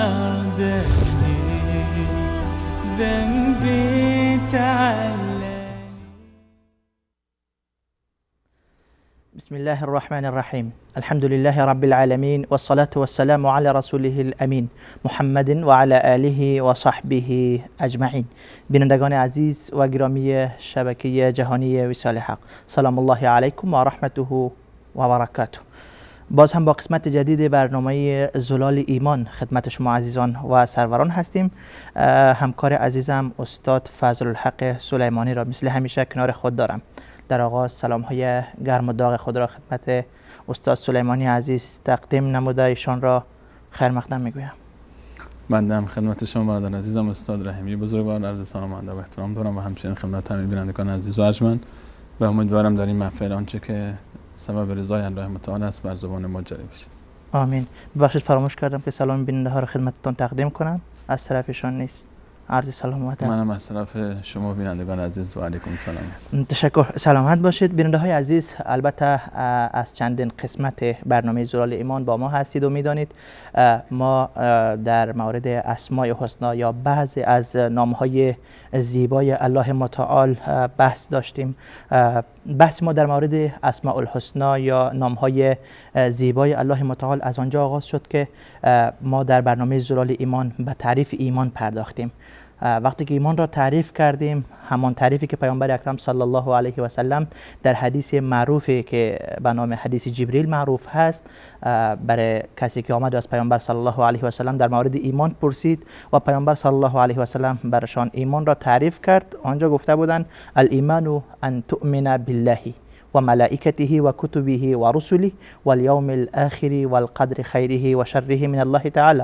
بعد ذنبي تعلل. بسم الله الرحمن الرحيم. الحمد لله رب العالمين، والصلاة والسلام على رسوله الامین محمد وعلى آله و صحبه اجمعین. بینندگان عزیز و گرامی شبکه جهانی وصال حق، سلام الله علیکم و رحمته و برکاته. باز هم با قسمت جدید برنامه زلال ایمان خدمت شما عزیزان و سروران هستیم. همکار عزیزم استاد فضل الحق سلیمانی را مثل همیشه کنار خود دارم. در آغاز سلام های گرم و داغ خود را خدمت استاد سلیمانی عزیز تقدیم نموده ایشان را خیر مقدم میگویم. بنده هم خدمت شما برادر عزیزم استاد رحیمی بزرگوار عرض سلام و ادب و احترام دارم و همچنین خدمت همه بینندگان عزیز و ارجمند و امیدوارم در این محفل آنچه که سبب رضای الله متعال است بر زبان ما جاری بشه. آمین. ببخشید فراموش کردم که سلام بیننده ها را خدمتتان تقدیم کنم، از طرفشان نیست. عرض سلام و ادب. منم از طرف شما بینندگان عزیز و علیکم سلام. تشکر، سلامت باشید. بیننده های عزیز، البته از چندین قسمت برنامه زلال ایمان با ما هستید و میدانید ما در مورد اسماء حسنا یا بعضی از نام های زیبای الله متعال بحث داشتیم. بحث ما در مورد اسماء الحسنا یا نام های زیبای الله متعال از آنجا آغاز شد که ما در برنامه زلال ایمان به تعریف ایمان پرداختیم. وقتی که ایمان را تعریف کردیم، همان تعریفی که پیامبر اکرم صلی الله علیه و سلم در حدیث معروفی که به نام حدیث جبریل معروف هست، برای کسی که آمد از پیامبر صلی الله علیه و سلم در مورد ایمان پرسید و پیامبر صلی الله علیه و سلم برشان ایمان را تعریف کرد، آنجا گفته بودند الایمان ان تؤمن بالله و ملائکته و کتبه و رسله والیوم الاخر والقدر خیره و شره من الله تعالی.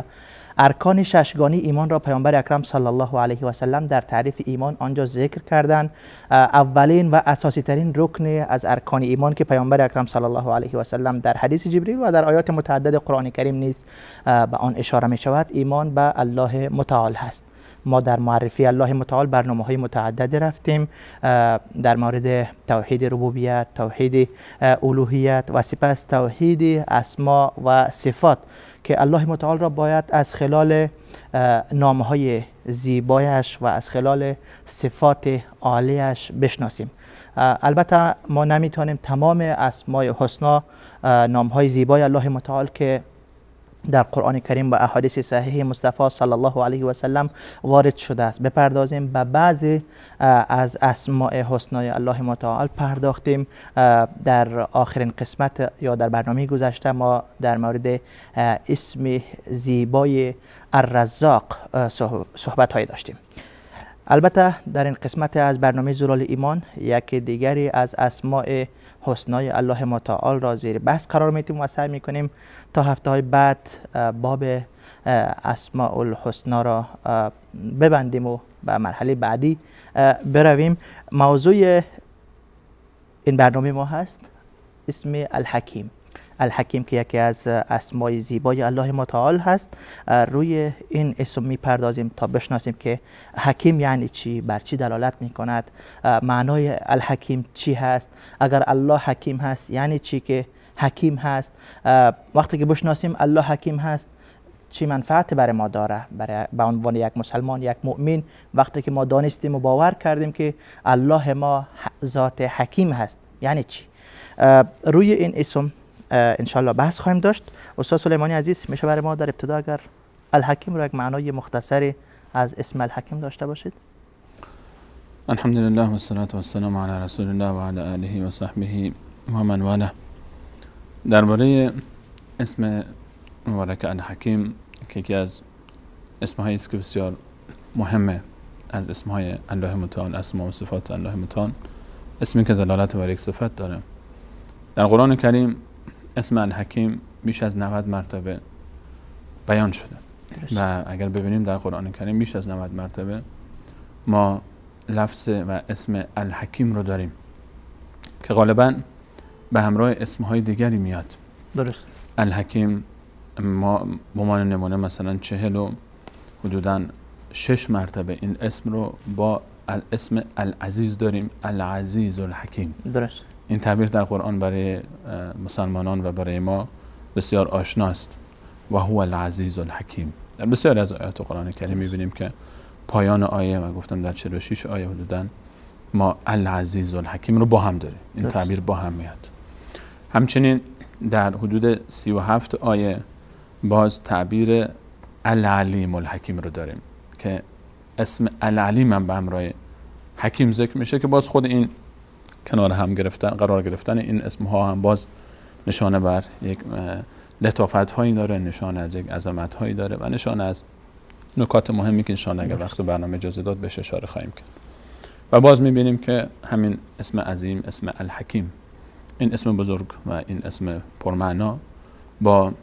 ارکان ششگانی ایمان را پیامبر اکرم صلی الله علیه و سلم در تعریف ایمان آنجا ذکر کردند. اولین و اساسی ترین رکن از ارکان ایمان که پیامبر اکرم صلی الله علیه و سلم در حدیث جبریل و در آیات متعدد قرآن کریم نیز به آن اشاره می شود، ایمان به الله متعال هست. ما در معرفی الله متعال برنامه‌های متعدد رفتیم در مورد توحید ربوبیت، توحید الوهیت و سپس توحید اسما و صفات که الله متعال را باید از خلال نام‌های زیبایش و از خلال صفات عالیش بشناسیم. البته ما نمیتونیم تمام اسمای حسنا، نام‌های زیبای الله متعال که در قرآن کریم و احادیث صحیح مصطفی صلی الله علیه و سلم وارد شده است بپردازیم. به بعضی از اسماء حسنای الله متعال پرداختیم. در آخرین قسمت یا در برنامه گذشته ما در مورد اسم زیبای الرزاق صحبت های داشتیم. البته در این قسمت از برنامه زلال ایمان یکی دیگری از اسماء حسنای الله متعال را زیر بحث قرار میدیم و سعی میکنیم تا هفته های بعد باب اسماء الحسنا را ببندیم و به مرحله بعدی برویم. موضوع این برنامه ما هست اسم الحکیم. الحکیم که یکی از اسمای زیبای الله متعال هست، روی این اسم میپردازیم تا بشناسیم که حکیم یعنی چی، بر چی دلالت میکند، معنای الحکیم چی هست، اگر الله حکیم هست یعنی چی که حکیم هست. وقتی که بشناسیم الله حکیم هست چی منفعت برای ما داره، برای به عنوان یک مسلمان، یک مؤمن. وقتی که ما دانستیم و باور کردیم که الله ما ذات حکیم هست یعنی چی، روی این اسم انشالله بحث خواهیم داشت. استاد سلیمانی عزیز، میشه برای ما در ابتدا اگر الحکیم را یک معنای مختصری از اسم الحکیم داشته باشید؟ الحمد لله و الصلاة و السلام علی رسول الله و علی آله و صحبه و من والاه. درباره اسم مبارک الحکیم که یکی از اسمهایی است که بسیار مهمه از اسمهای الله متعال، اسما و صفات الله متعال، اسمی که دلالت بر یک صفت داره. در قرآن کریم اسم الحکیم بیش از 90 مرتبه بیان شده و اگر ببینیم در قرآن کریم بیش از 90 مرتبه ما لفظ و اسم الحکیم رو داریم که غالبا به همراه اسمهای دیگری میاد. درست. الحکیم ما به عنوان نمونه مثلا 40 و حدوداً 6 مرتبه این اسم رو با اسم العزیز داریم، العزیز الحکیم. درست. این تعبیر در قرآن برای مسلمانان و برای ما بسیار آشناست. و هو العزیز الحکیم. در بسیاری از آیات قرآن کریم می‌بینیم که پایان آیه و گفتم در 46 آیه حدوداً ما العزیز الحکیم رو با هم داریم، این تعبیر با هم میاد. همچنین در حدود 37 آیه باز تعبیر العلیم الحکیم رو داریم که اسم العلیم هم به همراه حکیم ذکر میشه که باز خود این کنار هم گرفتن، قرار گرفتن این اسمها هم باز نشانه بر یک لطافت هایی داره، نشانه از یک عظمت هایی داره و نشانه از نکات مهمی که انشاءالله اگر وقت برنامه اجازه داد بهش اشاره خواهیم کرد. و باز میبینیم که همین اسم عظیم، اسم الحکیم، این اسم بزرگ و این اسم پرمعنا با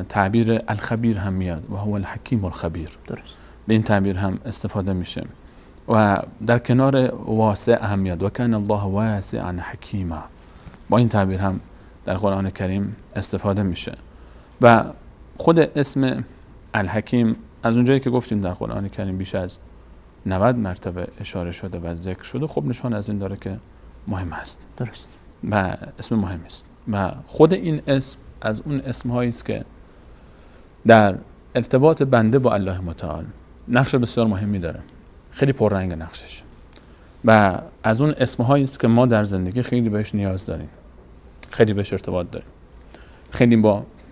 تعبیر الخبیر هم میاد و هو الحکیم الخبیر. درست. به این تعبیر هم استفاده میشه و در کنار واسع هم میاد و کان الله واسعا حکیما، با این تعبیر هم در قرآن کریم استفاده میشه. و خود اسم الحکیم از اونجایی که گفتیم در قرآن کریم بیش از 90 مرتبه اشاره شده و ذکر شده، خب نشان از این داره که مهم است. درست. و اسم مهم است و خود این اسم از اون اسم هایی است که در ارتباط بنده با الله متعال نقش بسیار مهمی داره، خیلی پررنگ نقشش، و از اون اسم هایی است که ما در زندگی خیلی بهش نیاز داریم، خیلی بهش ارتباط داریم، خیلی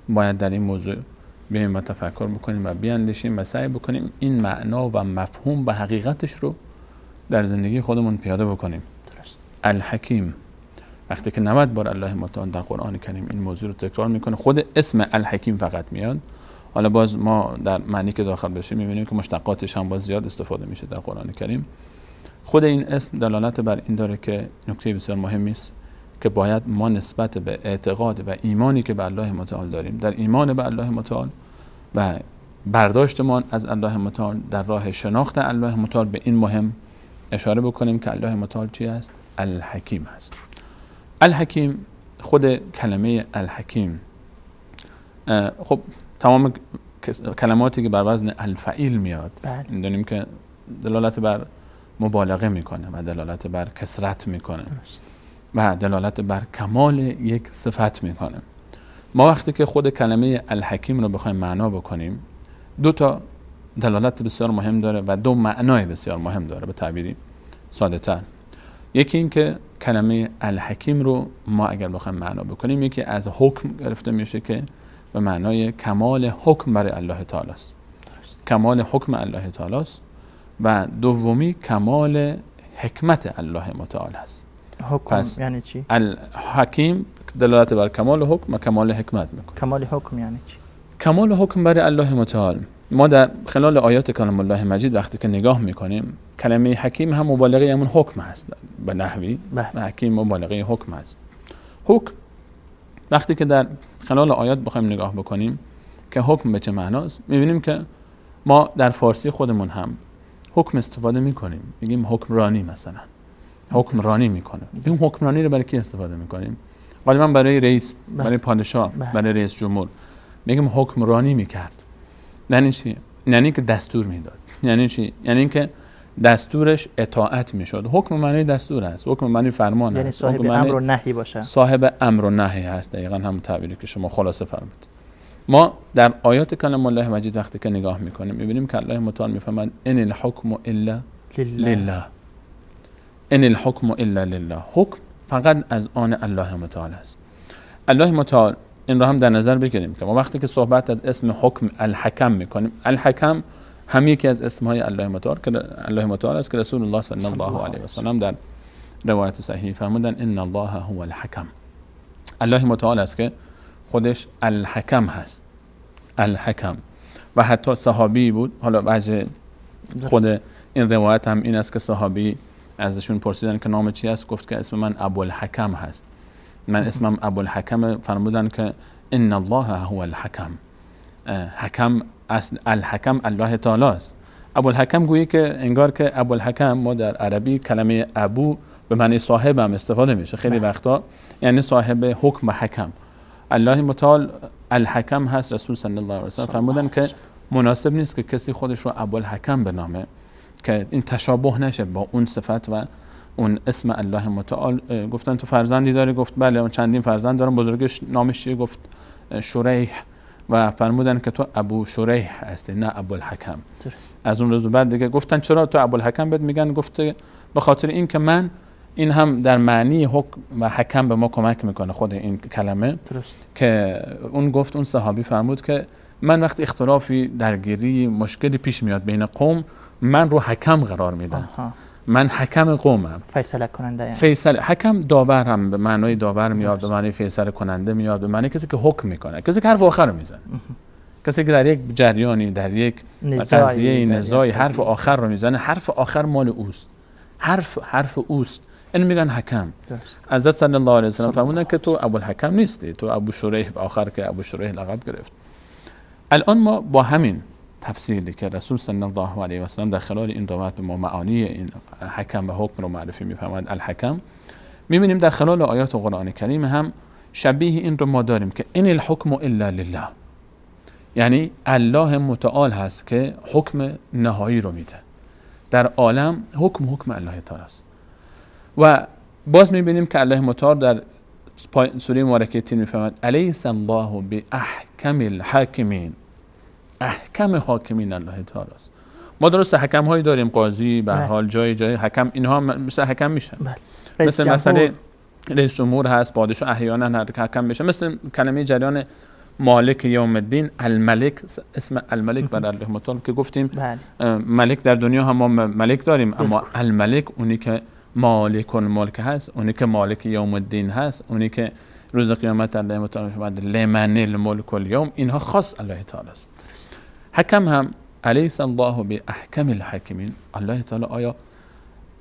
باید در این موضوع بیایم و تفکر بکنیم و بیاندیشیم و سعی بکنیم این معنا و مفهوم و حقیقتش رو در زندگی خودمون پیاده بکنیم. درست. الحکیم وقتی که 90 بار الله متعال در قرآن کریم این موضوع رو تکرار میکنه، خود اسم الحکیم فقط میاد. حالا باز ما در معنی که داخل بشیم میبینیم که مشتقاتش هم باز زیاد استفاده میشه در قرآن کریم. خود این اسم دلالت بر این داره که نکته بسیار مهمی است که باید ما نسبت به اعتقاد و ایمانی که به الله متعال داریم، در ایمان به الله متعال و برداشتمان از الله متعال در راه شناخت الله متعال به این مهم اشاره بکنیم که الله متعال چی است؟ الحکیم است. الحکیم، خود کلمه الحکیم، خب تمام کلماتی که بر وزن الفعیل میاد میدونیم که دلالت بر مبالغه میکنه و دلالت بر کثرت میکنه و دلالت بر کمال یک صفت میکنه. ما وقتی که خود کلمه الحکیم رو بخوایم معنا بکنیم، دو تا دلالت بسیار مهم داره و دو معنای بسیار مهم داره به تعبیری ساده تر. یکی این که کلمه الحکیم رو ما اگر بخوایم معنا بکنیم، یکی از حکم گرفته میشه که به معنای کمال حکم برای الله تعالی است، کمال حکم الله تعالی است، و دومی کمال حکمت الله متعال است. حکم یعنی چی؟ الحکیم دلالت بر کمال حکم و کمال حکمت میکنه. کمال حکم یعنی چی؟ کمال حکم برای الله متعال، ما در خلال آیات کلام الله مجید وقتی که نگاه میکنیم، کلمه حکیم هم مبالغه همون حکم هست به نحوی، حکیم مبالغه حکم هست. حکم وقتی که در خلال آیات بخوایم نگاه بکنیم که حکم به چه معناست، میبینیم که ما در فارسی خودمون هم حکم استفاده میکنیم، میگیم حکمرانی، مثلا حکمرانی میکنه. این حکمرانی رو برای کی استفاده میکنیم؟ غالبا برای رئیس، برای پادشاه، برای رئیس جمهور میگیم حکمرانی میکرد. یعنی چی؟ یعنی که دستور میداد. یعنی چی؟ یعنی اینکه دستورش اطاعت میشد. حکم معنی دستور است، حکم معنی فرمان یعنی است، صاحب امر و نهی باشه، صاحب امر و نهی هست. دقیقاً همون تعبیری که شما خلاصه فرمودید. ما در آیات کلام الله مجید وقتی که نگاه میکنیم میبینیم که الله متعال میفرماید ان الحکم الا لله، ان الحکم الا لله. حکم فقط از آن الله متعال است. الله متعال این را هم در نظر بگیریم که ما وقتی که صحبت از اسم حکم الحکم میکنیم، الحکم هم یکی از اسمهای الله متعال که الله متعال است که رسول الله صلی الله علیه و سلم در روایت صحیح فرمودن ان الله هو الحکم. الله متعال است که خودش الحکم هست، الحکم. و حتی صحابی بود، حالا وجه خود این روایت هم این است که صحابی ازشون پرسیدن که نام چی است، گفت که اسم من ابوالحکم هست، من اسمم ابوالحکم. فرمودن که ان الله هو الحکم. حکم اصل الحکم الله تعالی است. ابوالحکم گویی که انگار که ابوالحکم، ما در عربی کلمه ابو به معنی صاحب هم استفاده میشه خیلی وقتا، یعنی صاحب حکم و حکم. الله متعال الحکم هست. رسول صلی الله علیه و سلم فرمودن که مناسب نیست که کسی خودش رو ابوالحکم بنامه که این تشابه نشه با اون صفت و اون اسم الله متعال. گفتن تو فرزندی داری؟ گفت بله، اون چندین فرزند دارم، بزرگش نامش چیه؟ گفت شریح. و فرمودن که تو ابو شریح هستی نه ابوالحکم. از اون روز بعد دیگه گفتن چرا تو ابوالحکم بهت میگن؟ گفته به خاطر این که من، این هم در معنی حکم و حکم به ما کمک میکنه خود این کلمه. درست. که اون گفت، اون صحابی فرمود که من وقتی اختلافی، درگیری، مشکلی پیش میاد بین قوم، من رو حکم قرار میدم. من حکم قومم، فیصله کننده. یعنی فیصله، حکم داور هم به معنای داور میاد، به معنای فیصله کننده میاد، به معنای کسی که حکم میکنه، کسی که حرف آخر رو میزنه، کسی که در یک جریانی، در یک قضیه، نزاعی حرف آخر رو میزنه، حرف آخر مال اوست، حرف اوست. این میگن حکم. حضرت صلی الله علیه و سلم فرمودن که تو ابوالحکم نیستی، تو ابو شریح، آخر که ابو شریح لقب گرفت. الان ما با همین تفسیری که رسول صلی الله علیه و سلم در خلال این روایت به ما معانی این حکم و حکم رو معرفی می‌فرماید، الحکم، می‌بینیم در خلال آیات قرآن کریم هم شبیه این رو ما داریم که ان الحکم الا لله، یعنی الله متعال هست که حکم نهایی رو میده در عالم. حکم الله تعالی است. و باز می‌بینیم که الله متعال در سوره مبارکه تین می‌فرماید الیس الله باحکم الحاکمین. احکم حاکمین الله تعالی است. ما درست حکم هایی داریم، قاضی، به هر حال جای حکم، اینها مثل حکم میشن. مثل مسئله رئیس جمهور هست، پادشاه احیانا حکم میشه. مثل کلمه جریان مالک یوم الدین، الملک، اسم الملک بر الله متعال که گفتیم ملک در دنیا هم ما ملک داریم، اما الملک اونی که مالک الملک هست، اونی که مالک یوم الدین هست، اونی که روز قیامت الله متعال میفرماید لمن الملک الیوم، اینها خاص الله تعالی است. حکم هم الیس الله باحکم الحاکمین، الله تعالی آیا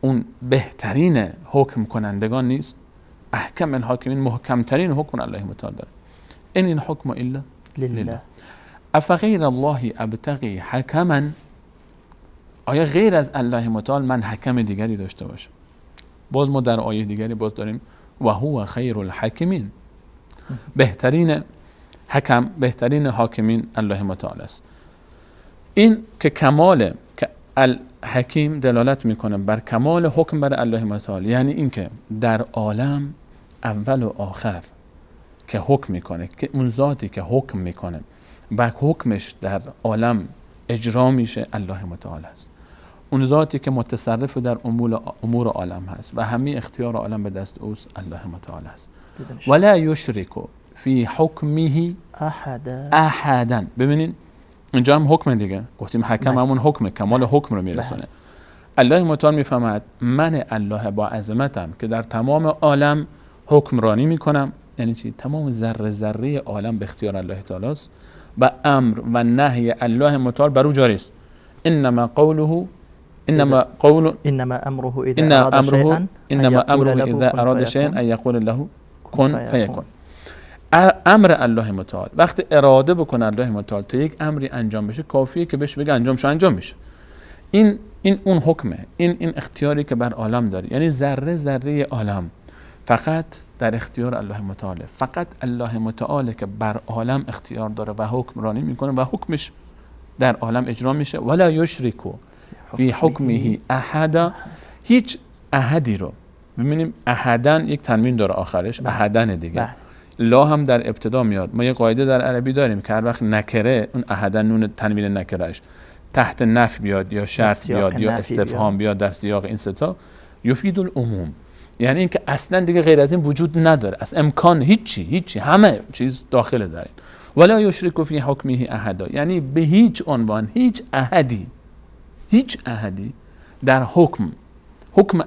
اون بهترین حکم کنندگان نیست؟ احکم الحاکمین، محکمترین حکم الله متعال داره. ان الحکم الا لله. افغیر الله ابتغی حکما، آیا غیر از الله متعال من حکم دیگری داشته باشم؟ باز ما در آیه دیگری باز داریم و هو خیر الحاکمین، بهترین حکم، بهترین حاکمین الله متعال است. این که کمال، که الحکیم دلالت میکنه بر کمال حکم بر الله متعال، یعنی اینکه در عالم اول و آخر که حکم میکنه، که اون ذاتی که حکم میکنه و حکمش در عالم اجرا میشه الله متعال است. اون ذاتی که متصرف در امور عالم هست و همه اختیار عالم به دست اوست الله متعال است. ولا یشرک فی حکمه احدا. ببینین اینجا هم حکم دیگه، گفتیم حکم همون حکمه، کمال حکم رو میرسونه. الله متعال میفهمد من الله با عظمتم که در تمام عالم حکمرانی میکنم، یعنی چی؟ تمام ذره ذره عالم به اختیار الله تعالی است و امر و نهی الله متعال بر او جاری است. انما قوله انما قول انما امره اذا اراد شيئا ان یقول له کن فیکون. امر الله متعال وقتی اراده بکنه الله متعال تا یک امری انجام بشه، کافیه که بهش بگه انجام شو، انجام میشه. این اون حکمه، این اختیاری که بر عالم داره، یعنی ذره ذره عالم فقط در اختیار الله متعاله، فقط الله متعاله که بر عالم اختیار داره و حکمرانی میکنه و حکمش در عالم اجرا میشه. ولا یشرکو فی حکمه احدا، هیچ احدی رو ببینیم، احدن یک تنوین داره آخرش، احدن دیگه، لا هم در ابتدا میاد. ما یه قاعده در عربی داریم که هر وقت نکره، اون احدن نون تنوین نکرهش تحت نفی بیاد یا شرط بیاد یا استفهام بیاد در سیاق این ستا، یفید العموم، یعنی اینکه اصلا دیگه غیر از این وجود نداره، اصلا امکان هیچی، همه چیز داخل در این. ولا یشرک فی حکمه احدا، یعنی به هیچ عنوان هیچ احدی در حکم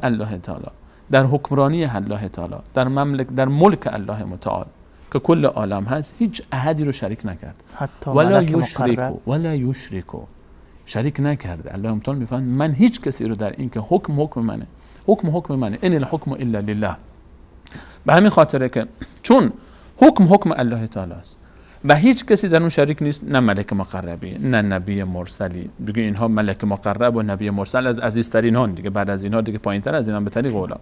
الله تعالی، در حکمرانی الله تعالی، در مملک، در ملک الله متعال که کل عالم هست، هیچ احدی رو شریک نکرد. حتی ولا یشرکو، شریک نکرده. الله متعال میفرماید من هیچ کسی رو در این که حکم منه، حکم منه، ان الحکم الا لله. به همین خاطره که چون حکم الله تعالی است و هیچ کسی در اون شریک نیست، نه ملک مقربی، نه نبی مرسلی. دیگه اینها ملک مقرب و نبی مرسل از عزیزترین هان دیگه، بعد از اینها دیگه پایینتر از اینها به طریق اولا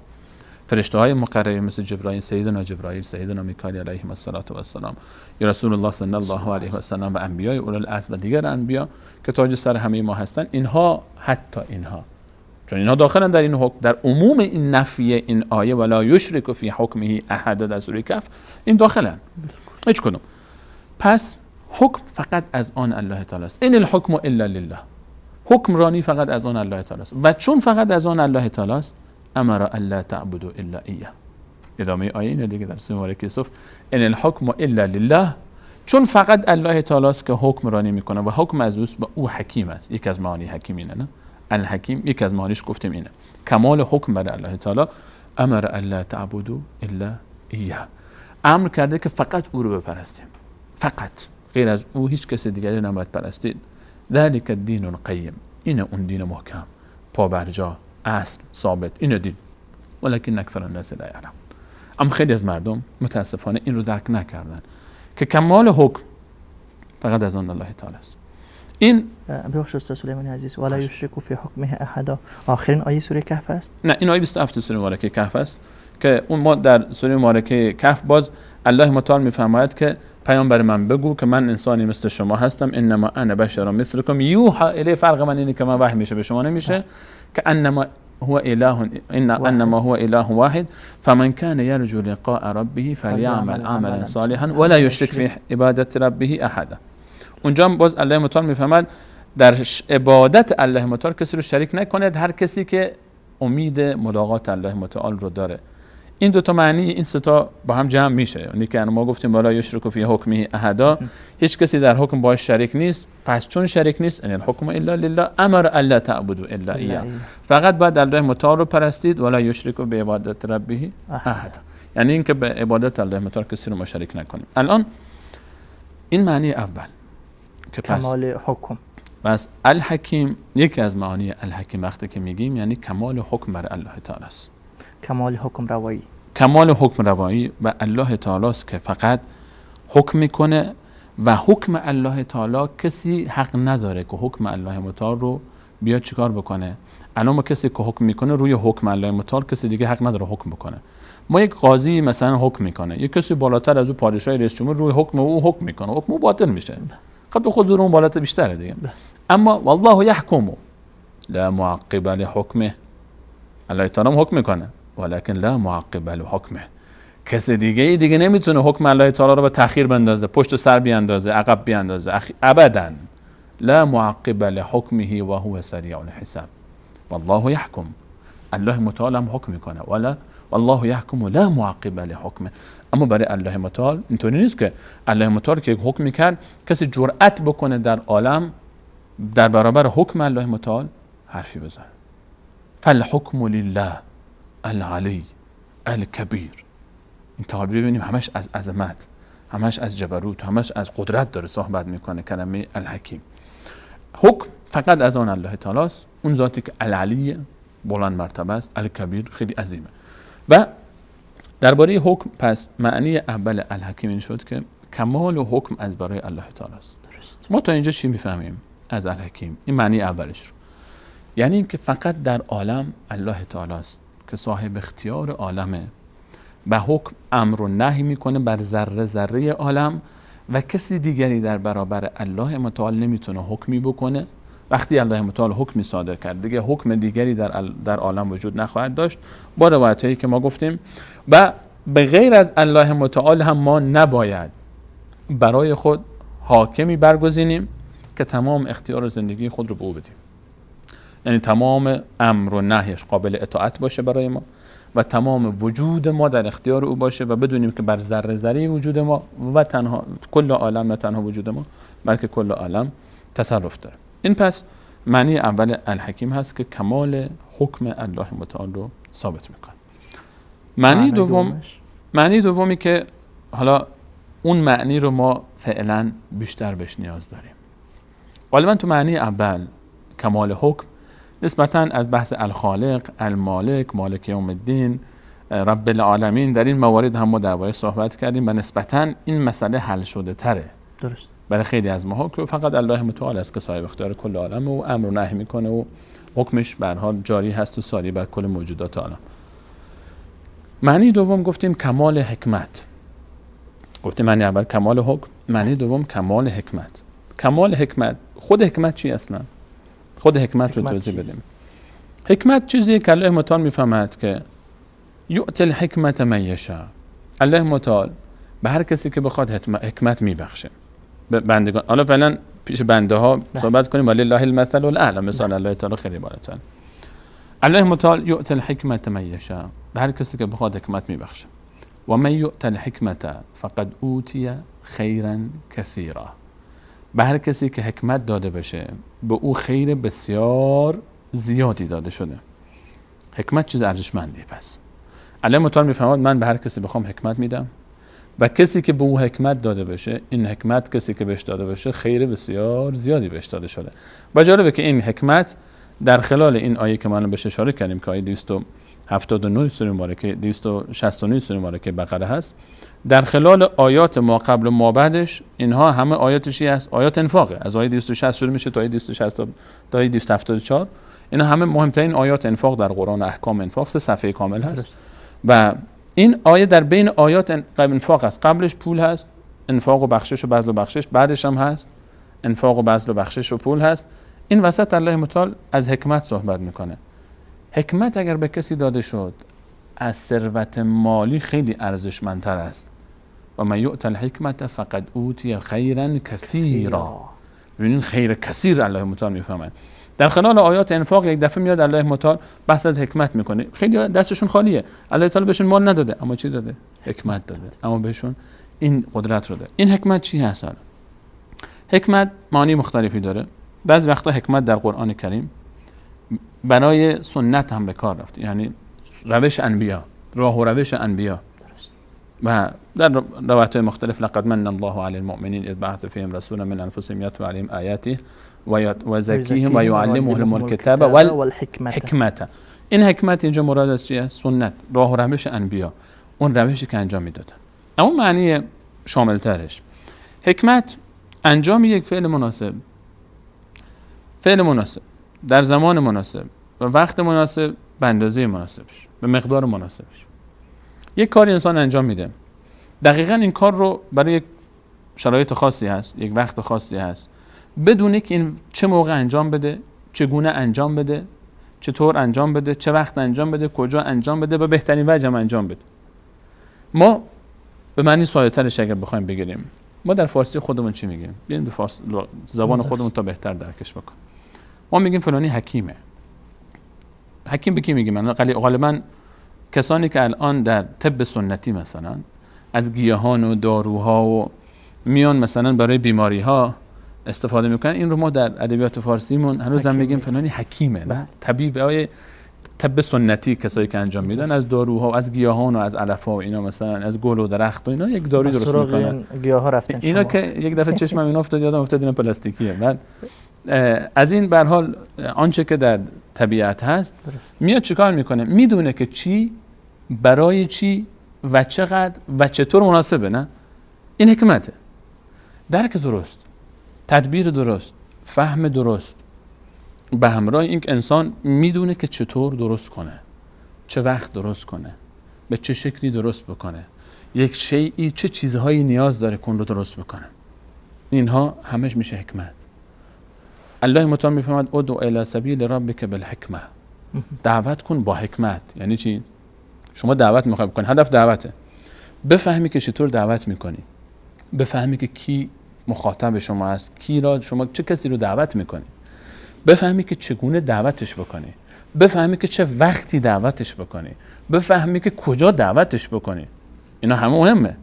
فرشته های مقربی مثل جبرائیل، سیدنا جبرائیل، سیدنا میکائیل علیهم الصلاة والسلام، یا رسول الله صلی الله علیه و سلم و انبیای اولوالعزم و دیگر انبیا که تاج سر همه ما هستن، اینها حتی اینها چون اینها داخلن در این حکم، در عموم این نفی این آیه ولا یشرک فی حکمه احد در سوره کهف، این داخلن هیچ کدوم. پس حکم فقط از آن الله تعالی است. ان الحکم الا لله، حکم رانی فقط از آن الله تعالی است. و چون فقط از آن الله تعالی است، امر الا تعبدوا الا ایاه. ادامه آیه اینه دیگه در سوره مبارکه یوسف، ان الحکم الا لله، چون فقط الله تعالی است که حکم رانی میکنه و حکم از اوست و او حکیم است. یکی از معانی حکیم اینه، نه؟ الحکیم یکی از معانیش گفتیم اینه، کمال حکم برای الله تعالی. امر الا تعبدوا الا ایاه، امر کرده که فقط او رو بپرستیم، فقط، غیر از او هیچ کس دیگری نباید پرستید. ذلك الدین القیم، اینه اون دین محکم، پابرجا، اصل، ثابت، اینه دین. ولکن اکثر الناس لا یعلمون. اما خیلی از مردم متاسفانه این رو درک نکردن که کمال حکم فقط از آن الله تعالی است. این ببخشید استاد سلیمانی عزیز، ولا یشرک فی حکمه احدا، آخرین آیه سوره کهف است؟ نه، این آیه 27 سوره مبارکه کهف است که اون ما در سوره مبارکه کهف باز الله متعال میفرماید که پیامبر من بگو که من انسانی مثل شما هستم، انما انا بشر مثلکم یوحى الی، فرق من اینه که من وحی میشه به شما نمیشه، که انما هو اله، انما هو اله واحد فمن كان يرجو لقاء ربه فليعمل عملا صالحا ولا يشرك في عبادت ربه احدا. اونجا باز الله متعال میفهمد در عبادت الله متعال کسی رو شریک نکنید، هر کسی که امید ملاقات الله متعال رو داره. این دو تا معنی، این سه تا با هم جمع میشه. یعنی که ما گفتیم ولا یشرک فی حکمه احدا، هیچ کسی در حکم باش شریک نیست، پس چون شریک نیست، ان الحکم الا لله امر الا تعبدوا الا ایاه، فقط باید الله متعال رو پرستید، ولا یشرک به عبادت ربه احدا، یعنی اینکه به عبادت الله متعال کسی رو ما شریک نکنیم. الان این معنی اول که کمال حکم. پس الحکیم، یکی از معانی الحکیم وقتی که میگیم یعنی کمال حکم بر الله تعالی است، کمال حکم روایی، کمال حکم روایی و الله تعالی است که فقط حکم میکنه و حکم الله تعالی کسی حق نداره که حکم الله متعال رو بیاد چیکار بکنه. الان ما کسی که حکم میکنه روی حکم الله متعال کسی دیگه حق نداره حکم بکنه. ما یک قاضی مثلا حکم میکنه، یک کسی بالاتر از او پادشاه رئیس جمهور روی حکم او حکم میکنه، حکم او باطل میشه، خب به خود زور اون بالاتر بیشتره دیگه. اما والله یحکم لا معقب لحکمه، الله تعالی حکم میکنه ولكن لا معقب لحکمه، کس دیگه نمیتونه حکم الله تعالی رو به تأخیر بندازه، پشت سر بیاندازه، عقب بیاندازه، ابدا. لا معقب لحکمه و هو سریع الحساب والله یحکم، الله متعال هم حکم میکنه، ولا والله یحکم لا معقب لحکمه. اما برای الله متعال اینطوری نیست که الله متعال که حکم میکرد کسی جرأت بکنه در عالم در برابر حکم الله متعال حرفی بزنه. فالحکم لله العلی الکبیر. این تعابیر ببینیم همش از عظمت، همش از جبروت، همش از قدرت داره صحبت میکنه کلمه الحکیم. حکم فقط از آن الله تعالی است، اون ذاتی که العلی بلند مرتبه است، الکبیر خیلی عظیمه. و درباره حکم پس معنی اول الحکیم این شد که کمال و حکم از برای الله تعالی است. درست. ما تا اینجا چی میفهمیم از الحکیم؟ این معنی اولش رو، یعنی اینکه فقط در عالم الله تعالی است که صاحب اختیار عالمه و حکم امر و نهی میکنه بر ذره ذره عالم و کسی دیگری در برابر الله متعال نمیتونه حکمی بکنه. وقتی الله متعال حکمی صادر کرد دیگه حکم دیگری در عالم وجود نخواهد داشت، با روایت هایی که ما گفتیم. و به غیر از الله متعال هم ما نباید برای خود حاکمی برگزینیم که تمام اختیار زندگی خود رو به او بدیم، یعنی تمام امر و نهیش قابل اطاعت باشه برای ما و تمام وجود ما در اختیار او باشه و بدونیم که بر ذره ذره وجود ما و تنها کل عالم، نه تنها وجود ما بلکه کل عالم تصرف داره. این پس معنی اول الحکیم هست که کمال حکم الله متعال رو ثابت میکنه. معنی دومی که حالا اون معنی رو ما فعلا بیشتر بهش نیاز داریم. غالبا تو معنی اول کمال حکم نسبتاً از بحث الخالق، المالک، مالک یوم الدین، رب العالمین، در این موارد هم ما درباره صحبت کردیم و نسبتاً این مسئله حل شده تره. درست. برای خیلی از ماها که فقط الله متعال است که صاحب اختیار کل عالم و امر و نهی میکنه و حکمش به هر حال جاری هست و ساری بر کل موجودات عالم. معنی دوم گفتیم کمال حکمت. گفتیم معنی اول کمال حکم، معنی دوم کمال حکمت. کمال حکمت، خود حکمت چی اصلا؟ خود حکمت رو توضیح بدیم. حکمت چیزی که الله متعال میفهمد که یؤتی الحکمت من یشاء. الله متعال به هر کسی که بخواد حکمت میبخشه. به بندگان، حالا فعلا پیش بنده ها صحبت کنیم، ولله المثل الاعلى، مثال الله تعالی خیلی بالاتر. الله متعال یؤتی الحکمت من یشاء، به هر کسی که بخواد حکمت میبخشه. و من یؤت الحکمت فقد اوتی خیرا کثیرا، به هر کسی که حکمت داده بشه به او خیر بسیار زیادی داده شده. حکمت چیز ارزشمندیه. پس الله متعال میفرماد من به هر کسی بخوام حکمت میدم و کسی که به او حکمت داده بشه، این حکمت کسی که بهش داده بشه خیر بسیار زیادی بهش داده شده. و جالبه که این حکمت در خلال این آیه که ما بهش اشاره کردیم که آیه 279 سوره مبارکه، 269 سوره مبارکه بقره هست، در خلال آیات ما قبل و ما بعدش اینها همه آیاتش هست، آیات انفاقه. از آیه 260 شروع میشه تا آیه 260 تا آیه 274، اینا همه مهمترین آیات انفاق در قرآن، احکام انفاق، 3 صفحه کامل هست. و این آیه در بین آیات انفاق است. قبلش پول هست، انفاق و بخشش و بذل و بخشش، بعدش هم هست انفاق و بذل و بخشش و پول هست. این وسط الله متعال از حکمت صحبت میکنه. حکمت اگر به کسی داده شد از ثروت مالی خیلی ارزشمندتر است. و من یؤت الحکمت فقد اوتی خیرا کثیرا. ببینین خیر کثیر الله متعال میفهمه. در خلال آیات انفاق یک دفعه میاد الله متعال بحث از حکمت میکنه. خیلی دستشون خالیه، الله تعالی بهشون مال نداده، اما چی داده؟ حکمت داده، اما بهشون این قدرت رو داده. این حکمت چی هست؟ حالا حکمت معنی مختلفی داره. بعضی وقتا حکمت در قرآن کریم برای سنت هم به کار رفت، یعنی روش انبیا، راه و روش انبیا. و در روایت‌های مختلف لقد من الله علی المؤمنین اذ بعث فیهم رسولا من انفسهم یتلو علیهم آیاته و یزکیهم و یعلمهم الکتاب والحکمت. این حکمت اینجا مراد از چیه؟ سنت، راه و روش انبیا، اون روشی که انجام میدادن. اما معنی شاملترش حکمت انجام یک فعل مناسب، فعل مناسب در زمان مناسب و وقت مناسب به اندازه مناسبش، به مقدار مناسبش. یک کاری انسان انجام میده، دقیقاً این کار رو برای یک شرایط خاصی هست، یک وقت خاصی هست، بدونه که این چه موقع انجام بده، چگونه انجام بده، چطور انجام بده، چه وقت انجام بده، کجا انجام بده و بهترین وجه هم انجام بده. ما به معنی ساده‌ترش اگر بخوایم بگیریم، ما در فارسی خودمون چی میگیم؟ بیایم به فارس زبان خودمون تا بهتر درکش بکنیم. ما میگیم فلانی حکیمه. حکیم به کی میگیم؟ غالبا کسانی که الان در طب سنتی مثلا از گیاهان و داروها و میان مثلا برای بیماری ها استفاده میکنن، این رو ما در ادبیات فارسیمون هنوز هم میگیم فلانی حکیمه. نه؟ طبیب های طب سنتی کسایی که انجام میدن از داروها، از گیاهان و از علفها و اینا، مثلا از گل و درخت و اینا یک داروی درست میکنن. گیاها رفتن اینا که یک دفعه چشمم اینا افتاد، یادم افتاد اینا پلاستیکیه. بعد از این به هر حال آنچه که در طبیعت هست میاد چیکار میکنه؟ میدونه که چی برای چی و چقدر و چطور مناسبه. نه؟ این حکمته. درک درست، تدبیر درست، فهم درست، به همراه اینکه انسان میدونه که چطور درست کنه، چه وقت درست کنه، به چه شکلی درست بکنه، یک شیئی چه چیزهایی نیاز داره که اون رو درست بکنه، اینها همش میشه حکمت. الله متعال میفرماد ادع الی سبیل ربک بالحکمه، دعوت کن با حکمت. یعنی چی؟ شما دعوت میخوای بکنی، هدف دعوته، بفهمی که چطور دعوت میکنی، بفهمی که کی مخاطب شما است، کی را شما چه کسی رو دعوت میکنی، بفهمی که چگونه دعوتش بکنی، بفهمی که چه وقتی دعوتش بکنی، بفهمی که کجا دعوتش بکنی. اینا همه مهمه.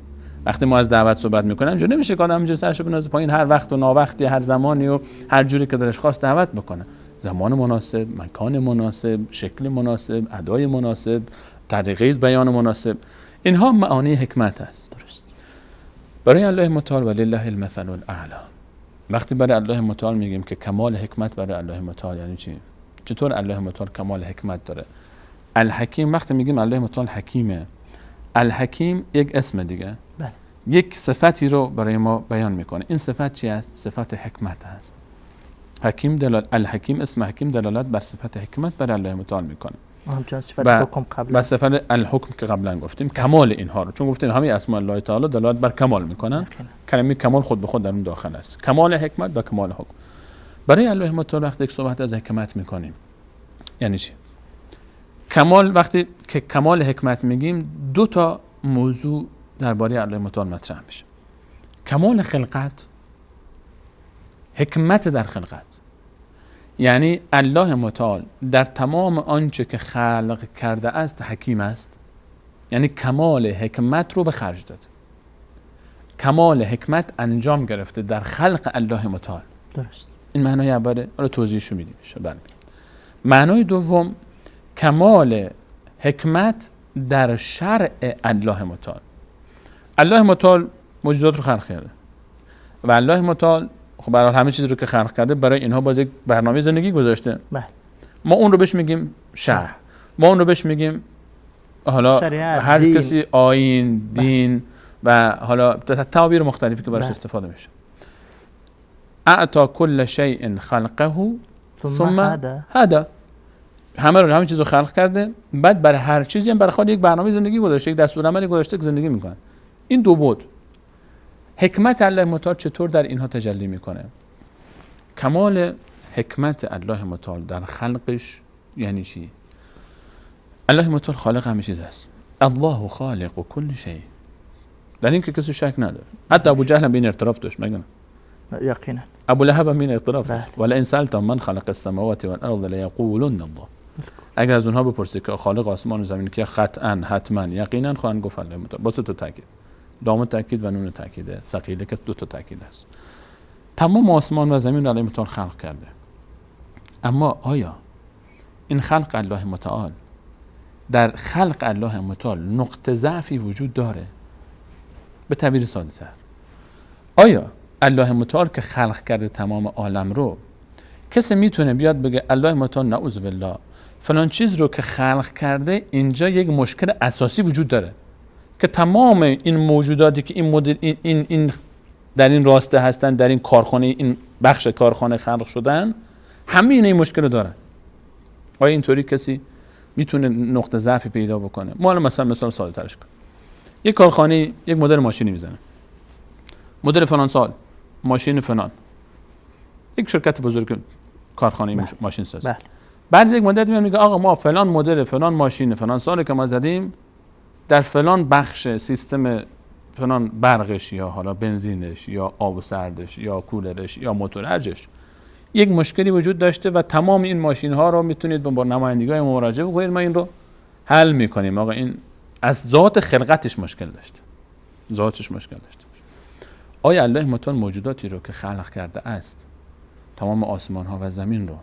وقتی ما از دعوت صحبت میکنیم اینجوری نمیشه که آدم اینجوری سرشو بندازه پایین، هر وقت و ناوقتی، هر زمانی و هر جوری که دلش خواست دعوت بکنه. زمان مناسب، مکان مناسب، شکل مناسب، ادای مناسب، طریقه بیان مناسب، اینها معانی حکمت است. درست. برای الله متعال ولله المثل الاعلى. وقتی برای الله متعال میگیم که کمال حکمت برای الله متعال یعنی چی؟ چطور الله متعال کمال حکمت داره؟ الحکیم، وقتی میگیم الله متعال حکیمه، الحکیم یک اسم دیگه، بله، یک صفتی رو برای ما بیان میکنه. این صفت چی است؟ صفت حکمت است. حکیم دلال، الحکیم، اسم حکیم دلالت بر صفت حکمت برای الله متعال میکنه. همچنین صفت حکم قبلا، و صفت الحکم که قبلا گفتیم، کمال اینها رو، چون گفتیم همه اسماء الله تعالی دلالت بر کمال میکنن، کلمه کمال خود به خود در اون داخل است، کمال حکمت و کمال حکم. برای الله متعال وقتی صحبت از حکمت میکنیم یعنی چی؟ کمال، وقتی که کمال حکمت میگیم دو تا موضوع درباره الله متعال مطرح میشه: کمال خلقت حکمت در خلقت، یعنی الله متعال در تمام آنچه که خلق کرده است حکیم است، یعنی کمال حکمت رو به خرج داد. کمال حکمت انجام گرفته در خلق الله متعال. درست. این معنای اوله، حالا توضیحشو میدیم. معنای دوم کمال حکمت در شرع الله متعال. الله متعال موجودات رو خلق کرده و الله متعال خب برای همه چیز رو که خلق کرده برای اینها باز یک برنامه زندگی گذاشته. بله. ما اون رو بهش میگیم شرع، ما اون رو بهش میگیم حالا شریعت، هر دین. کسی آیین، دین و حالا تعابیر مختلفی که براش استفاده میشه. اعطا کل شیء خلقه ثم هدى. همه رو، همه چیز رو خلق کرده، بعد برای هر چیزی هم برای خود یک برنامه زندگی گذاشته، یک دستورالعملی گذاشته که زندگی میکنه. این دو بود. حکمت الله متعال چطور در اینها تجلی میکنه؟ کمال حکمت الله متعال در خلقش یعنی چی؟ الله متعال خالق همه چیز است. الله خالق کل شیء. در این که کسی شک نداره. حتی ابو جهل هم به این اعتراف داشت، مگه نه؟ یقینا. ابو لهب هم به این اعتراف داشت. ولئن سألتهم من خلق السماوات والارض لیقولن الله. اگر از اونها بپرسی که خالق آسمان و زمین که قطعا، حتما، یقینا خواهند گفت الله متعال. با سه تا تاکید. لام تاکید و نون تاکیده، ثقیله که دو تا تاکید است. تمام آسمان و زمین را الله متعال خلق کرده. اما آیا این خلق الله متعال، در خلق الله متعال نقطه ضعفی وجود داره؟ به تعبیر ساده تر، آیا الله متعال که خلق کرده تمام عالم رو، کسی میتونه بیاد بگه الله متعال نعوذ بالله فلان چیز رو که خلق کرده اینجا یک مشکل اساسی وجود داره که تمام این موجوداتی که این مدل این در این راسته هستن، در این کارخانه، این بخش کارخانه خلق شدن، همه اینا این مشکل رو دارن؟ آیا اینطوری کسی میتونه نقطه ضعفی پیدا بکنه؟ ما الان مثلا مثال ساده ترش کنیم. یک کارخانه یک مدل ماشینی میزنه، مدل فلان سال، ماشین فلان، یک شرکت بزرگ کارخانه ماشین سازی. بعد یک مدت میاد میگه آقا ما فلان مدل فلان ماشین فلان سالی که ما زدیم در فلان بخش سیستم فلان برقش یا حالا بنزینش یا آب و سردش یا کولرش یا موتور هرجش یک مشکلی وجود داشته و تمام این ماشین ها رو میتونید با نمایندگی ما مراجعه بکنید، ما این رو حل میکنیم. آقا این از ذات خلقتش مشکل داشته، ذاتش مشکل داشته. آیا الله متعال موجوداتی رو که خلق کرده است، تمام آسمان ها و زمین رو،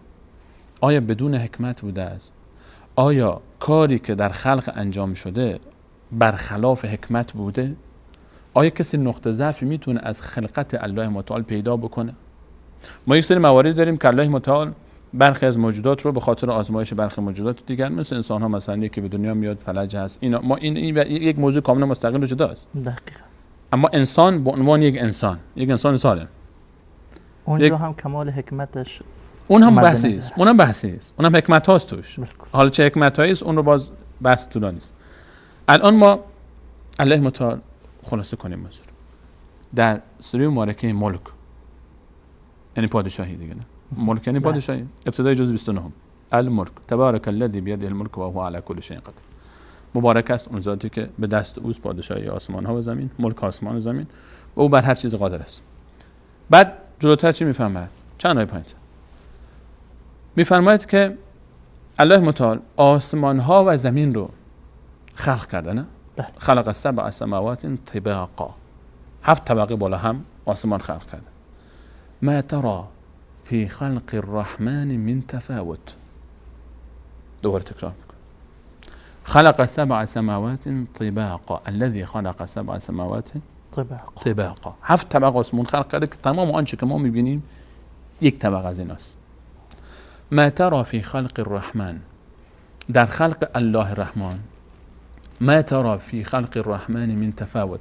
آیا بدون حکمت بوده است؟ آیا کاری که در خلق انجام شده برخلاف حکمت بوده؟ آیا کسی نقطه ضعفی میتونه از خلقت الله متعال پیدا بکنه؟ ما یک سری موارد داریم که الله متعال برخی از موجودات رو به خاطر آزمایش برخی موجودات دیگر، مثل انسان ها مثلا یکی به دنیا میاد فلج هست، اینا ما این یک موضوع کاملا مستقل و جدا است. دقیقاً. اما انسان به عنوان یک انسان، یک انسان سالم، اونجا هم کمال حکمتش، اون هم بحثی است، اونم بحثی است، اونم حکمت هاست توش. حالا چه حکمت هایی است اون رو باز بحث طولانی است. الان ما الله متعال خلاصه کنیم موضوع در سوره مبارکه ملک، یعنی پادشاهی دیگه، نه ملک یعنی پادشاهی، ابتدای جزء 29 الملک، تبارک الذی بیده الملک و هو علی کل شیء قدیر. مبارک است اون ذاتی که به دست اوست پادشاهی آسمان ها و زمین، ملک آسمان و زمین، و او بر هر چیز قادر است. بعد جلوتر چی میفرماید؟ چند آیه پایین میفرماید که الله متعال آسمان ها و زمین رو خلق کرده، نه؟ خلق السبع سماوات طباقا، هفت طبقه بالا هم آسمان خلق کرده. ما ترى فی خلق الرحمن من تفاوت. دوباره تکرار میکنه. خلق سبع سماوات طباقا الذي خلق سبع سماوات طباقا. هفت طبقه آسمان خلق کرده که تمام آنچه که ما میبینیم یک طبقه از ایناست. ما ترى فی خلق الرحمن، در خلق الله الرحمن، ما ترى فی خلق الرحمن من تفاوت،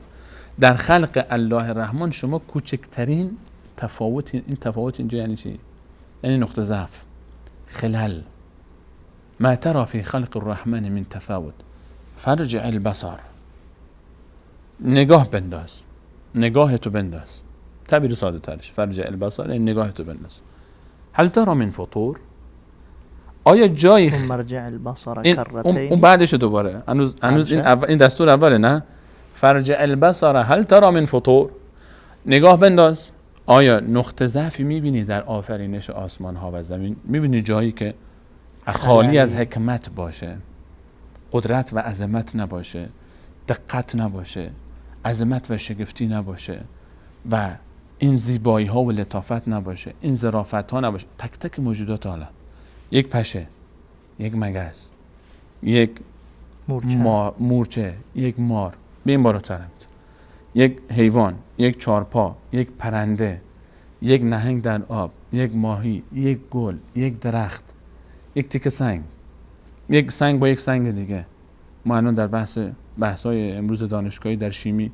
در خلق الله الرحمن شما کوچکترین تفاوت، این تفاوت اینجا یعنی چی؟ یعنی نقطه ضعف، خلل. ما ترى فی خلق الرحمن من تفاوت فرجع البصر، نگاه بنداز، نگاه تو بنداز، تعبیر ساده ترش فرجع البصر یعنی نگاه تو بنداز. هل ترى من فطور، آیا جایی مرجع البصر کرتین، اون بعدش دوباره هنوز این دستور اوله، نه؟ فرجع البصر هل ترى من فطور، نگاه بنداز، آیا نقطه ضعفی میبینی در آفرینش آسمان ها و زمین؟ میبینی جایی که خالی از حکمت باشه، قدرت و عظمت نباشه، دقت نباشه، عظمت و شگفتی نباشه و این زیبایی ها و لطافت نباشه، این ظرافت ها نباشه؟ تک تک موجودات عالم، یک پشه، یک مگس، یک مورچه، یک مار، به این بالاتر، یک حیوان، یک چارپا، یک پرنده، یک نهنگ در آب، یک ماهی، یک گل، یک درخت، یک تیکه سنگ، یک سنگ با یک سنگ دیگه. ما الان در بحث‌های امروز دانشگاهی در شیمی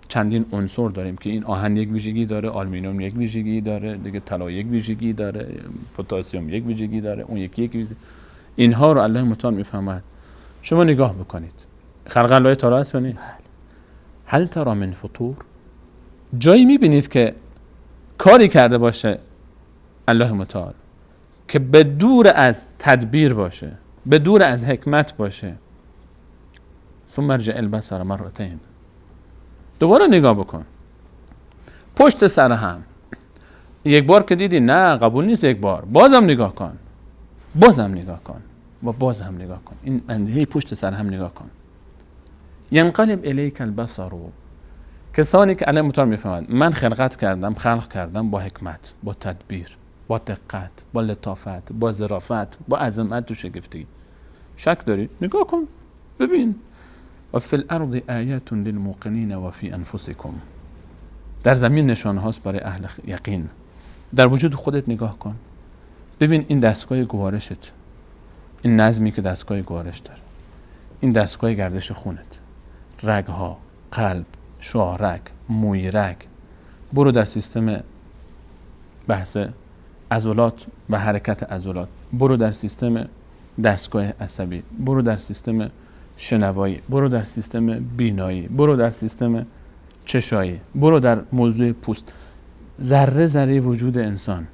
چندین عنصر داریم که این آهن یک ویژگی داره، آلومینیوم یک ویژگی داره، دیگه طلا یک ویژگی داره، پتاسیم یک ویژگی داره، اون یکی یک ویژگی. اینها رو الله متعال میفهمد. شما نگاه بکنید، خلق الله تعالی است یا نیست؟ هل ترى من فطور؟ جایی میبینید که کاری کرده باشه الله متعال که به دور از تدبیر باشه، به دور از حکمت باشه. ثم ارجع البصر مرتين، دوباره نگاه بکن پشت سر هم. یک بار که دیدی نه قبول نیست، یک بار بازم نگاه کن، بازم نگاه کن و بازم نگاه کن، این هی پشت سر هم نگاه کن. ینقلب الیک البصر، کسانی که الله متعال میفهمند من خلقت کردم، خلق کردم با حکمت، با تدبیر، با دقت، با لطافت، با ظرافت، با عظمت و شگفتی. شک داری؟ نگاه کن، ببین. و فی الارض آیات للموقنین و فی انفسکم، در زمین نشانه هاست برای اهل یقین. در وجود خودت نگاه کن، ببین این دستگاه گوارشت، این نظمی که دستگاه گوارش داره، این دستگاه گردش خونت، رگها، قلب، شاهرگ، مویرگ، برو در سیستم بحث عضلات و حرکت عضلات، برو در سیستم دستگاه عصبی، برو در سیستم شنوایی، برو در سیستم بینایی، برو در سیستم چشایی، برو در موضوع پوست، ذره ذره وجود انسان.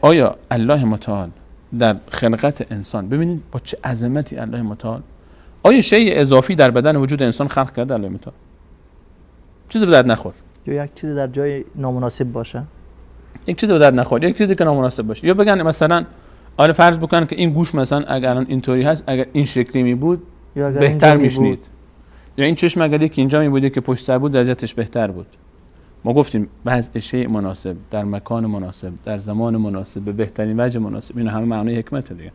آیا الله متعال در خلقت انسان، ببینید با چه عظمتی الله متعال، آیا شیء اضافی در بدن وجود انسان خلق کرده الله متعال؟ چیزی به درد نخور، یا یک چیزی در جای نامناسب باشه، یک چیزی به درد نخور، یک چیزی که نامناسب باشه، یا بگن مثلا آره فرض بکن که این گوش مثلا اگر الان اینطوری هست، اگر این شکلی می بود بهتر میشنید، یا این چشم اگر یکی اینجا می بود که پشت سر بود وضعیتش بهتر بود. ما گفتیم وضع شیء مناسب در مکان مناسب در زمان مناسب به بهترین وجه مناسب، این همه معنای حکمت دیگه.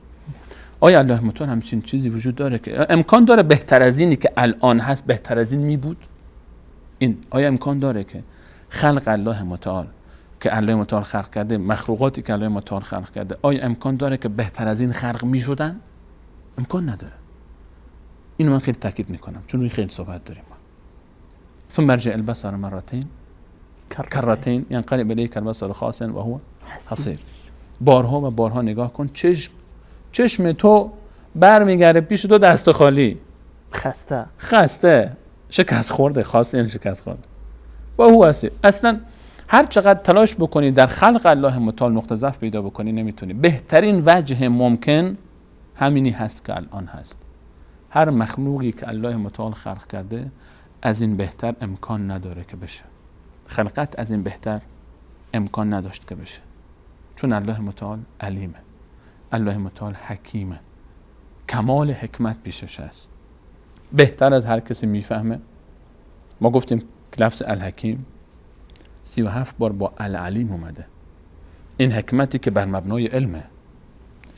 آیا الله متعال همچین چیزی وجود داره که امکان داره بهتر از اینی که الان هست بهتر از این می بود؟ این آیا امکان داره که خلق الله متعال که الله متعال خلق کرده، مخلوقاتی که الله متعال خلق کرده، آیا امکان داره که بهتر از این خلق می شدن؟ امکان نداره. اینو من خیلی تاکید میکنم چون روی خیلی صحبت داریم. ثم ارجع البصر مرتين کرتین ینقلب الیک البصر خاسئا و هو حسیر. بارها و بارها نگاه کن، چشم تو برمیگرده پیش تو دست خالی، خسته، شکست خورده، خاص یعنی شکست خورده، و هو حسیر. اصلا هر چقدر تلاش بکنی در خلق الله متعال نقطه ضعف پیدا بکنی نمیتونی. بهترین وجه ممکن همینی هست که الان هست. هر مخلوقی که الله متعال خلق کرده از این بهتر امکان نداره که بشه. خلقت از این بهتر امکان نداشت که بشه، چون الله متعال علیمه، الله متعال حکیمه، کمال حکمت پیشش هست، بهتر از هر کسی میفهمه. ما گفتیم لفظ الحکیم 37 بار با العلیم اومده. این حکمتی که بر مبنای علمه،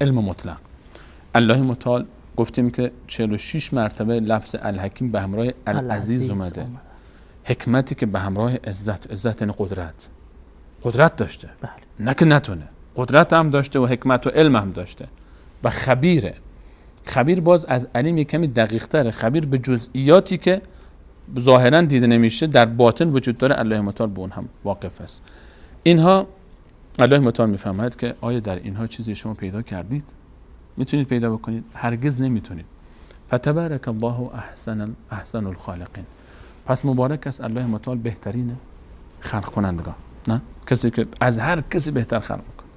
علم مطلق. الله متعال گفتیم که 46 مرتبه لفظ الحکیم به همراه العزیز اومده. حکمتی که به همراه عزت، عزت یعنی قدرت، قدرت داشته، بله. نه که نتونه، قدرت هم داشته و حکمت و علم هم داشته و خبیره. خبیر باز از علیم یک کمی دقیق تره، خبیر به جزئیاتی که ظاهرا دیده نمیشه در باطن وجود داره، الله متعال به اون هم واقف است. اینها الله متعال میفهمد که آیا در اینها چیزی شما پیدا کردید؟ میتونید پیدا بکنید؟ هرگز نمیتونید. فتبارک الله احسن الخالقین. پس مبارک است الله متعال بهترین خلق کنندگان، نه کسی که از هر کسی بهتر خلق میکنه.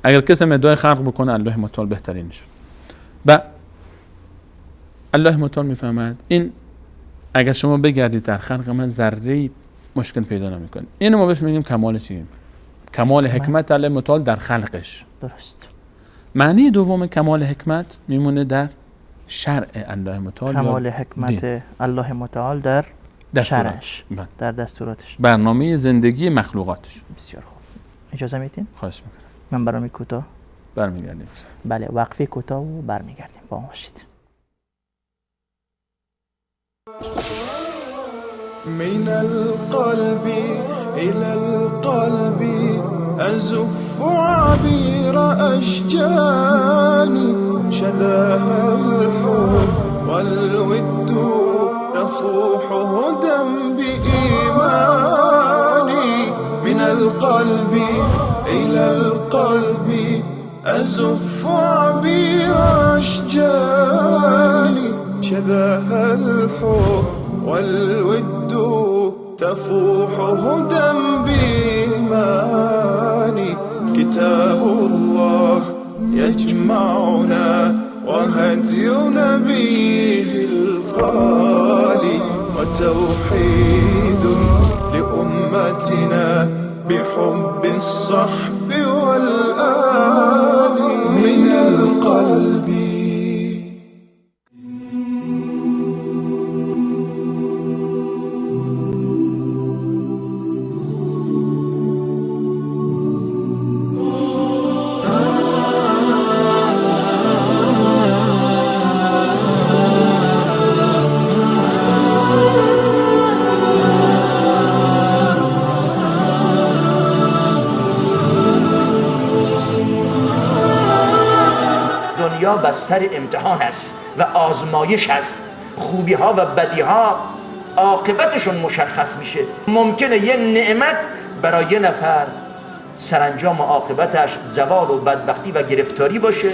اگر کسی ادعای خلق بکنه الله متعال بهترین شد. و الله متعال میفهمد این اگر شما بگردید در خلق من ذره مشکل پیدا نمیکنه. اینو ما بهش میگیم کمال چی؟ کمال حکمت الله متعال در خلقش. درست. معنی دوم کمال حکمت میمونه در شرع الله متعال. کمال حکمت الله متعال در شرعش، در دستوراتش، برنامه زندگی مخلوقاتش. بسیار خوب. اجازه میتین؟ خواهش میکنم. من برنامه کوتاه برمیگردیم. بله، وقفه کوتاه و برمیگردیم. با ما باشید. من القلب إلى القلب أزف عبير أشجاني، شذاها الحب والود تفوح هدى بإيماني. من القلب إلى القلب أزف عبير أشجاني، شذاها الحب والود تفوح هدى بإيماني. كتاب الله يجمعنا وهدي نبيه الغالي، وتوحيد لأمتنا بحب الصحب والآل. من القلب. دنیا بستر امتحان است و آزمایش است. خوبی ها و بدی ها عاقبتشون مشخص میشه. ممکنه یه نعمت برای یه نفر سرانجام عاقبتش زوال و بدبختی و گرفتاری باشه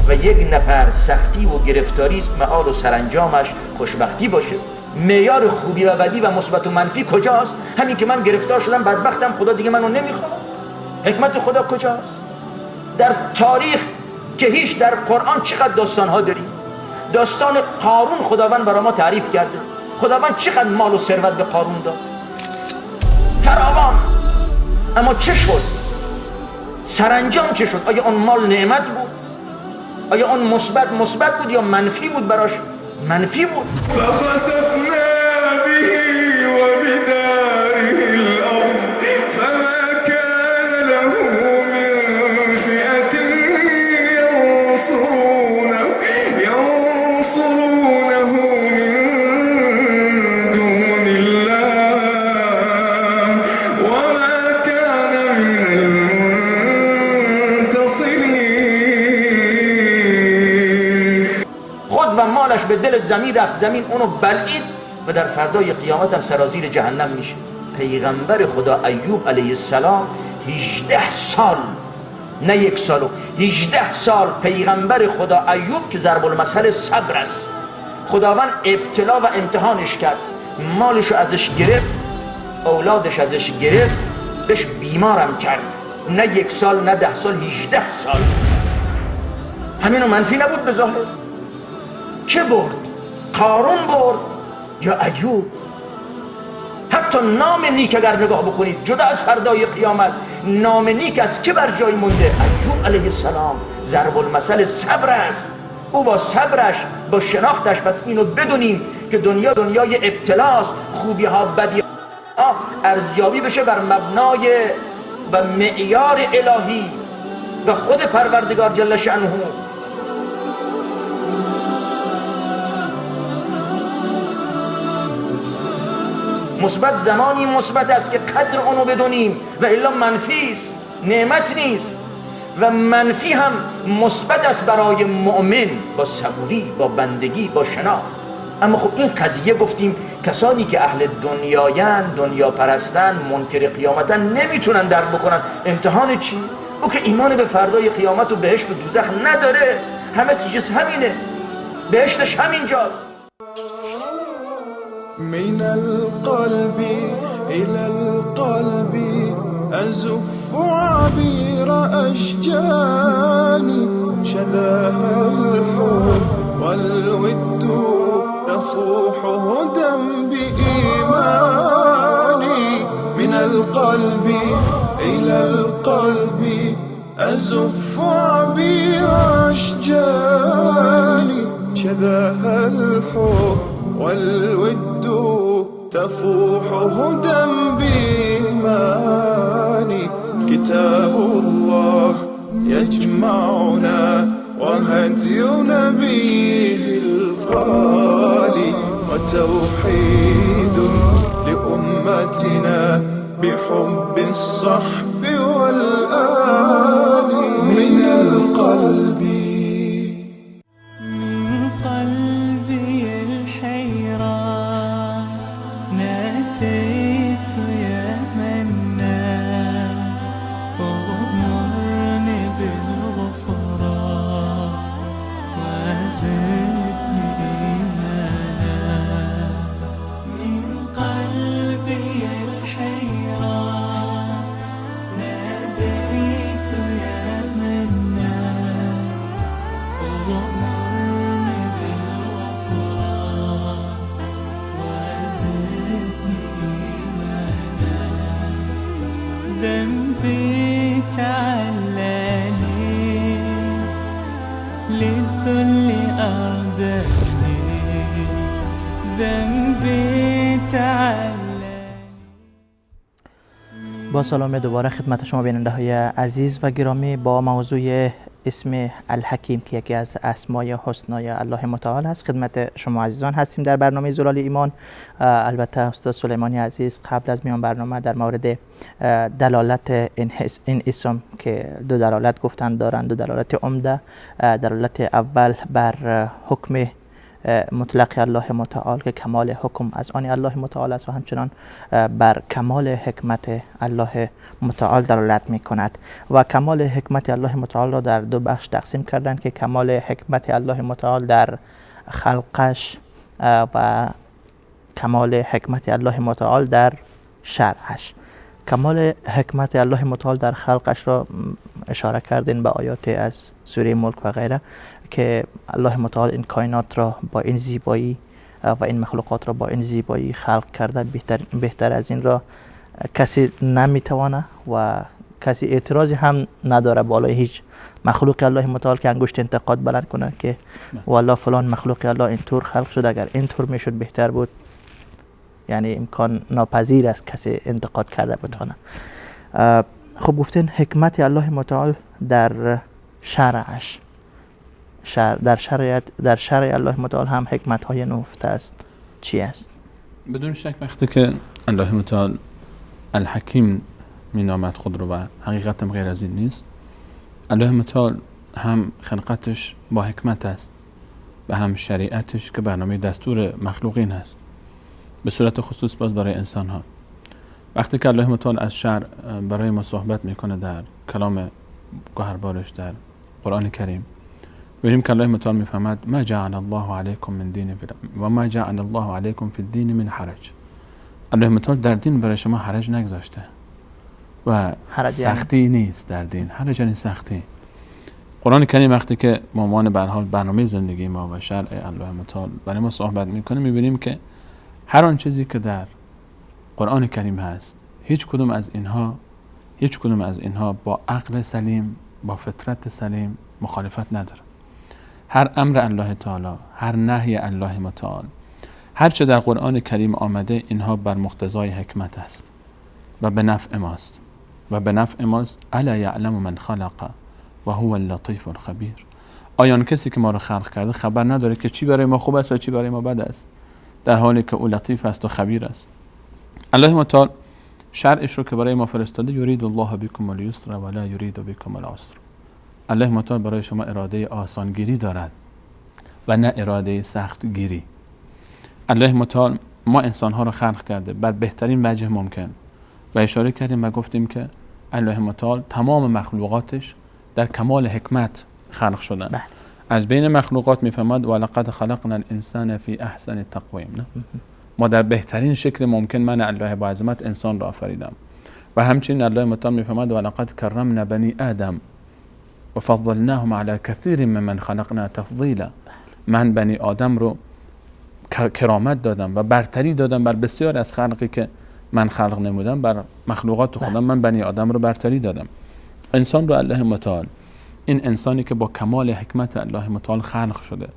و یک نفر سختی و گرفتاری معال و سرانجامش خوشبختی باشه. معیار خوبی و بدی و مثبت و منفی کجاست؟ همین که من گرفتار شدم بدبختم، خدا دیگه منو نمیخواد. حکمت خدا کجاست؟ در تاریخ که هیچ، در قرآن چقدر داستان ها داریم. داستان قارون خداوند برای ما تعریف کرده. خداوند چقدر مال و ثروت به قارون داد، فراوان. اما چه شد؟ سرانجام چه شد؟ آیا اون مال نعمت بود؟ آیا اون مثبت بود یا منفی بود؟ براش منفی بود. به دل زمین رفت، زمین اونو بلعید و در فردای قیامت هم سرازیر جهنم میشه. پیغمبر خدا ایوب علیه السلام 18 سال، نه یک سالو، 18 سال پیغمبر خدا ایوب که ضرب المثل صبر است، خداوند ابتلا و امتحانش کرد، مالشو ازش گرفت، اولادش ازش گرفت، بهش بیمارم کرد. نه یک سال، نه 10 سال، 18 سال. همینو منفی نبود به ظاهر؟ چه برد؟ قارون برد یا ایوب؟ حتی نام نیک اگر نگاه بکنید، جدا از فردای قیامت، نام نیک از که بر جای مونده؟ ایوب علیه السلام. ضرب المثل صبر است. او با صبرش، با شناختش. پس اینو بدونیم که دنیا دنیای ابتلاست، خوبی ها بدی ها ارزیابی بشه بر مبنای و معیار الهی و خود پروردگار جل شأنه. مثبت زمانی مثبت است که قدر اونو بدونیم و الا منفی است، نعمت نیست. و منفی هم مثبت است برای مؤمن با صبوری، با بندگی، با شناخت. اما خب این قضیه گفتیم کسانی که اهل دنیایند، دنیا پرستن، منکر قیامتن، نمیتونن درک بکنن. امتحان چی؟ او که ایمان به فردای قیامت و بهشت و دوزخ نداره، همه چیز همینه، بهشتش همینجاست. من القلب إلى القلب أزف عبير أشجاني، شذاها الحب والود تفوح هدى بإيماني. القلب إلى القلب أزف عبير أشجاني، شذاها الحب والود تفوح هدى بإيماني. كتاب الله يجمعنا وهدي نبيه الغالي، وتوحيد لأمتنا بحب الصحب والآل. من القلب، من قلبي الحيران ناديت يا منان، أغمرني بالغفران وزدني إيمانا. من قلبي الحيران ناديت يا منان، أغمرني بالغفران وزدني إيمانا. ذنبي تعلاني للذل أرداني، ذنبي تعلاني. با سلام دوباره خدمت شما بیننده های عزیز و گرامی با موضوع اسم الحکیم که یکی از اسمای حسنای الله متعال است خدمت شما عزیزان هستیم در برنامه زلال ایمان. البته استاد سلیمانی عزیز قبل از میان برنامه در مورد دلالت این اسم که دو دلالت گفتن دارند، دو دلالت عمده. دلالت اول بر حکم مطلق الله متعال که کمال حکم از آن الله متعال است و همچنان بر کمال حکمت الله متعال دلالت می کند و کمال حکمت الله متعال را در دو بخش تقسیم کردند که کمال حکمت الله متعال در خلقش و کمال حکمت الله متعال در شرعش. کمال حکمت الله متعال در خلقش را اشاره کردین به آیات از سوره ملک و غیره که الله متعال این کائنات را با این زیبایی و این مخلوقات را با این زیبایی خلق کرده، بهتر از این را کسی نمیتوانه و کسی اعتراضی هم نداره بالای هیچ مخلوق الله متعال که انگشت انتقاد بلند کنه که والله فلان مخلوق الله اینطور خلق شد، اگر اینطور میشد بهتر بود. یعنی امکان ناپذیر است کسی انتقاد کرده بتانه. خب گفتین حکمت الله متعال در شرعش، در شرع الله متعال هم حکمت های نهفته است، چی است؟ بدون شک وقتی که الله متعال الحکیم می نامد خود رو و حقیقت هم غیر از این نیست، الله متعال هم خلقتش با حکمت است و هم شریعتش که برنامه دستور مخلوقین هست، به صورت خصوص باز برای انسان ها. وقتی که الله متعال از شرع برای ما صحبت میکنه در کلام گوهربارش در قرآن کریم، ببینیم که الله متعال میفهمد ما جعل الله علیکم من دین و ما جعل الله علیکم فی الدین من حرج. الله متعال در دین برای شما حرج نگذاشته و سختی نیست در دین. حرج یعنی سختی. قرآن کریم وقتی که به عنوان به هر حال برنامه زندگی ما و شرع الله متعال برای ما صحبت میکنه، میبینیم که هر آن چیزی که در قرآن کریم هست هیچ کدوم از اینها با عقل سلیم، با فطرت سلیم مخالفت نداره. هر امر الله تعالی، هر نهی الله متعال، هر چه در قرآن کریم آمده، اینها بر مقتضای حکمت است و به نفع ماست و به نفع ماست. الا یعلم من خلق و هو اللطیف الخبیر. آیا کسی که ما رو خلق کرده خبر نداره که چی برای ما خوب است و چی برای ما بد است، در حالی که او لطیف است و خبیر است. الله متعال شرعش رو که برای ما فرستاده، یرید الله بكم اليسر ولا یرید بكم العسر. الله متعال برای شما اراده آسانگیری دارد و نه اراده سختگیری. الله متعال ما انسانها رو خلق کرده بر بهترین وجه ممکن و اشاره کردیم و گفتیم که الله متعال تمام مخلوقاتش در کمال حکمت خلق شدن. بله. از بین مخلوقات میفهمد ولقد خلقنا الانسان فی احسن تقویم. نه؟ ما در بهترین شکل ممکن من الله با عظمت انسان را آفریدم. و همچنین الله متعال میفهمد ولقد کرمنا بنی آدم و فضلناهم علی کثیر ممن خلقنا تفضیلا. من بنی آدم رو کرامت دادم و برتری دادم بر بسیار از خلقی که من خلق نمودم بر مخلوقات خودم، من بنی آدم رو برتری دادم. انسان رو الله متعال، این انسانی که با کمال حکمت الله متعال خلق شده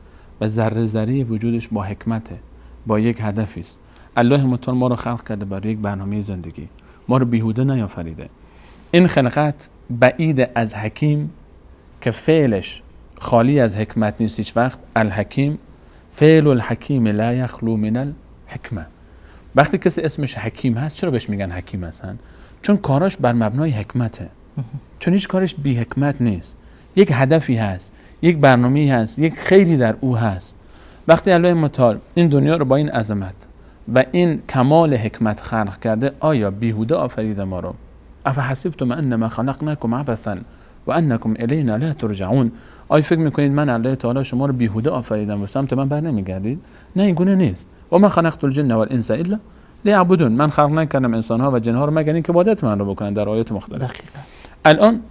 و ذره ذره وجودش با حکمته، با یک هدفی است. الله متعال ما رو خلق کرده برای یک برنامه زندگی، ما رو بیهوده نیافریده. این خلقت بعید از حکیم که فعلش خالی از حکمت نیست هیچ وقت. الحکیم، فعل الحکیم لا یخلو من الحکمه. وقتی کسی اسمش حکیم هست، چرا بهش میگن حکیم هستن؟ چون کاراش بر مبنای حکمته، چون هیچ کارش بی حکمت نیست. یک هدفی هست، یک برنامه‌ای هست، یک خیری در او هست. وقتی الله متعال این دنیا رو با این عظمت و این کمال حکمت خلق کرده، آیا بیهوده آفریده ما رو؟ افحسبتم انما خلقناکم عبثا و انکم الینا لا ترجعون. آیا فکر میکنید من الله تعالی شما رو بیهوده آفریدم و سمت من بر نمیگردید؟ نه، این گونه نیست. و ما خلقت الجن والانس الا لیعبدون. من خلق نکردم انسان ها و جن ها رو مگر اینکه عبادت من رو بکنن، در آیات مختلف. دقیقاً. الان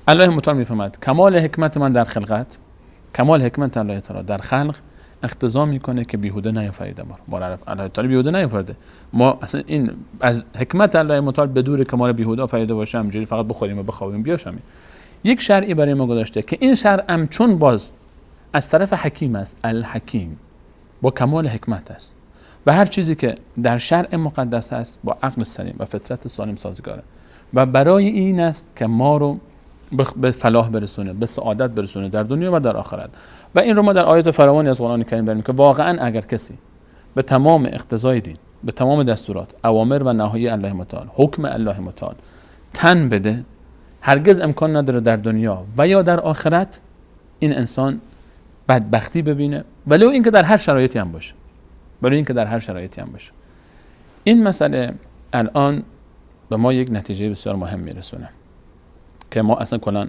الله متعال میفهمد کمال حکمت من در خلقت، کمال حکمت الله تعالی در خلق اقتضا میکنه که بیهوده نیافریده ما رو. ما الله تعالی بیهوده نیافریده ما. اصلا این از حکمت الله متعال به دور که ما رو بیهوده آفریده باشه، همینجوری فقط بخوریم و بخوابیم بیاشیم. یک شرعی برای ما گذاشته که این شرع هم چون باز از طرف حکیم است، الحکیم با کمال حکمت است و هر چیزی که در شرع مقدس است با عقل سلیم و فطرت سالم سازگاره و برای این است که ما رو به فلاح برسونه، به سعادت برسونه در دنیا و در آخرت. و این رو ما در آیات فراوانی از قرآن کریم بریم که واقعا اگر کسی به تمام اقتضای دین، به تمام دستورات، اوامر و نواهی الله متعال، حکم الله متعال تن بده، هرگز امکان نداره در دنیا و یا در آخرت این انسان بدبختی ببینه، ولو اینکه در هر شرایطی هم باشه، ولو اینکه در هر شرایطی هم باشه. این مسئله الان به ما یک نتیجه بسیار مهم میرسونه که ما اصلا کلا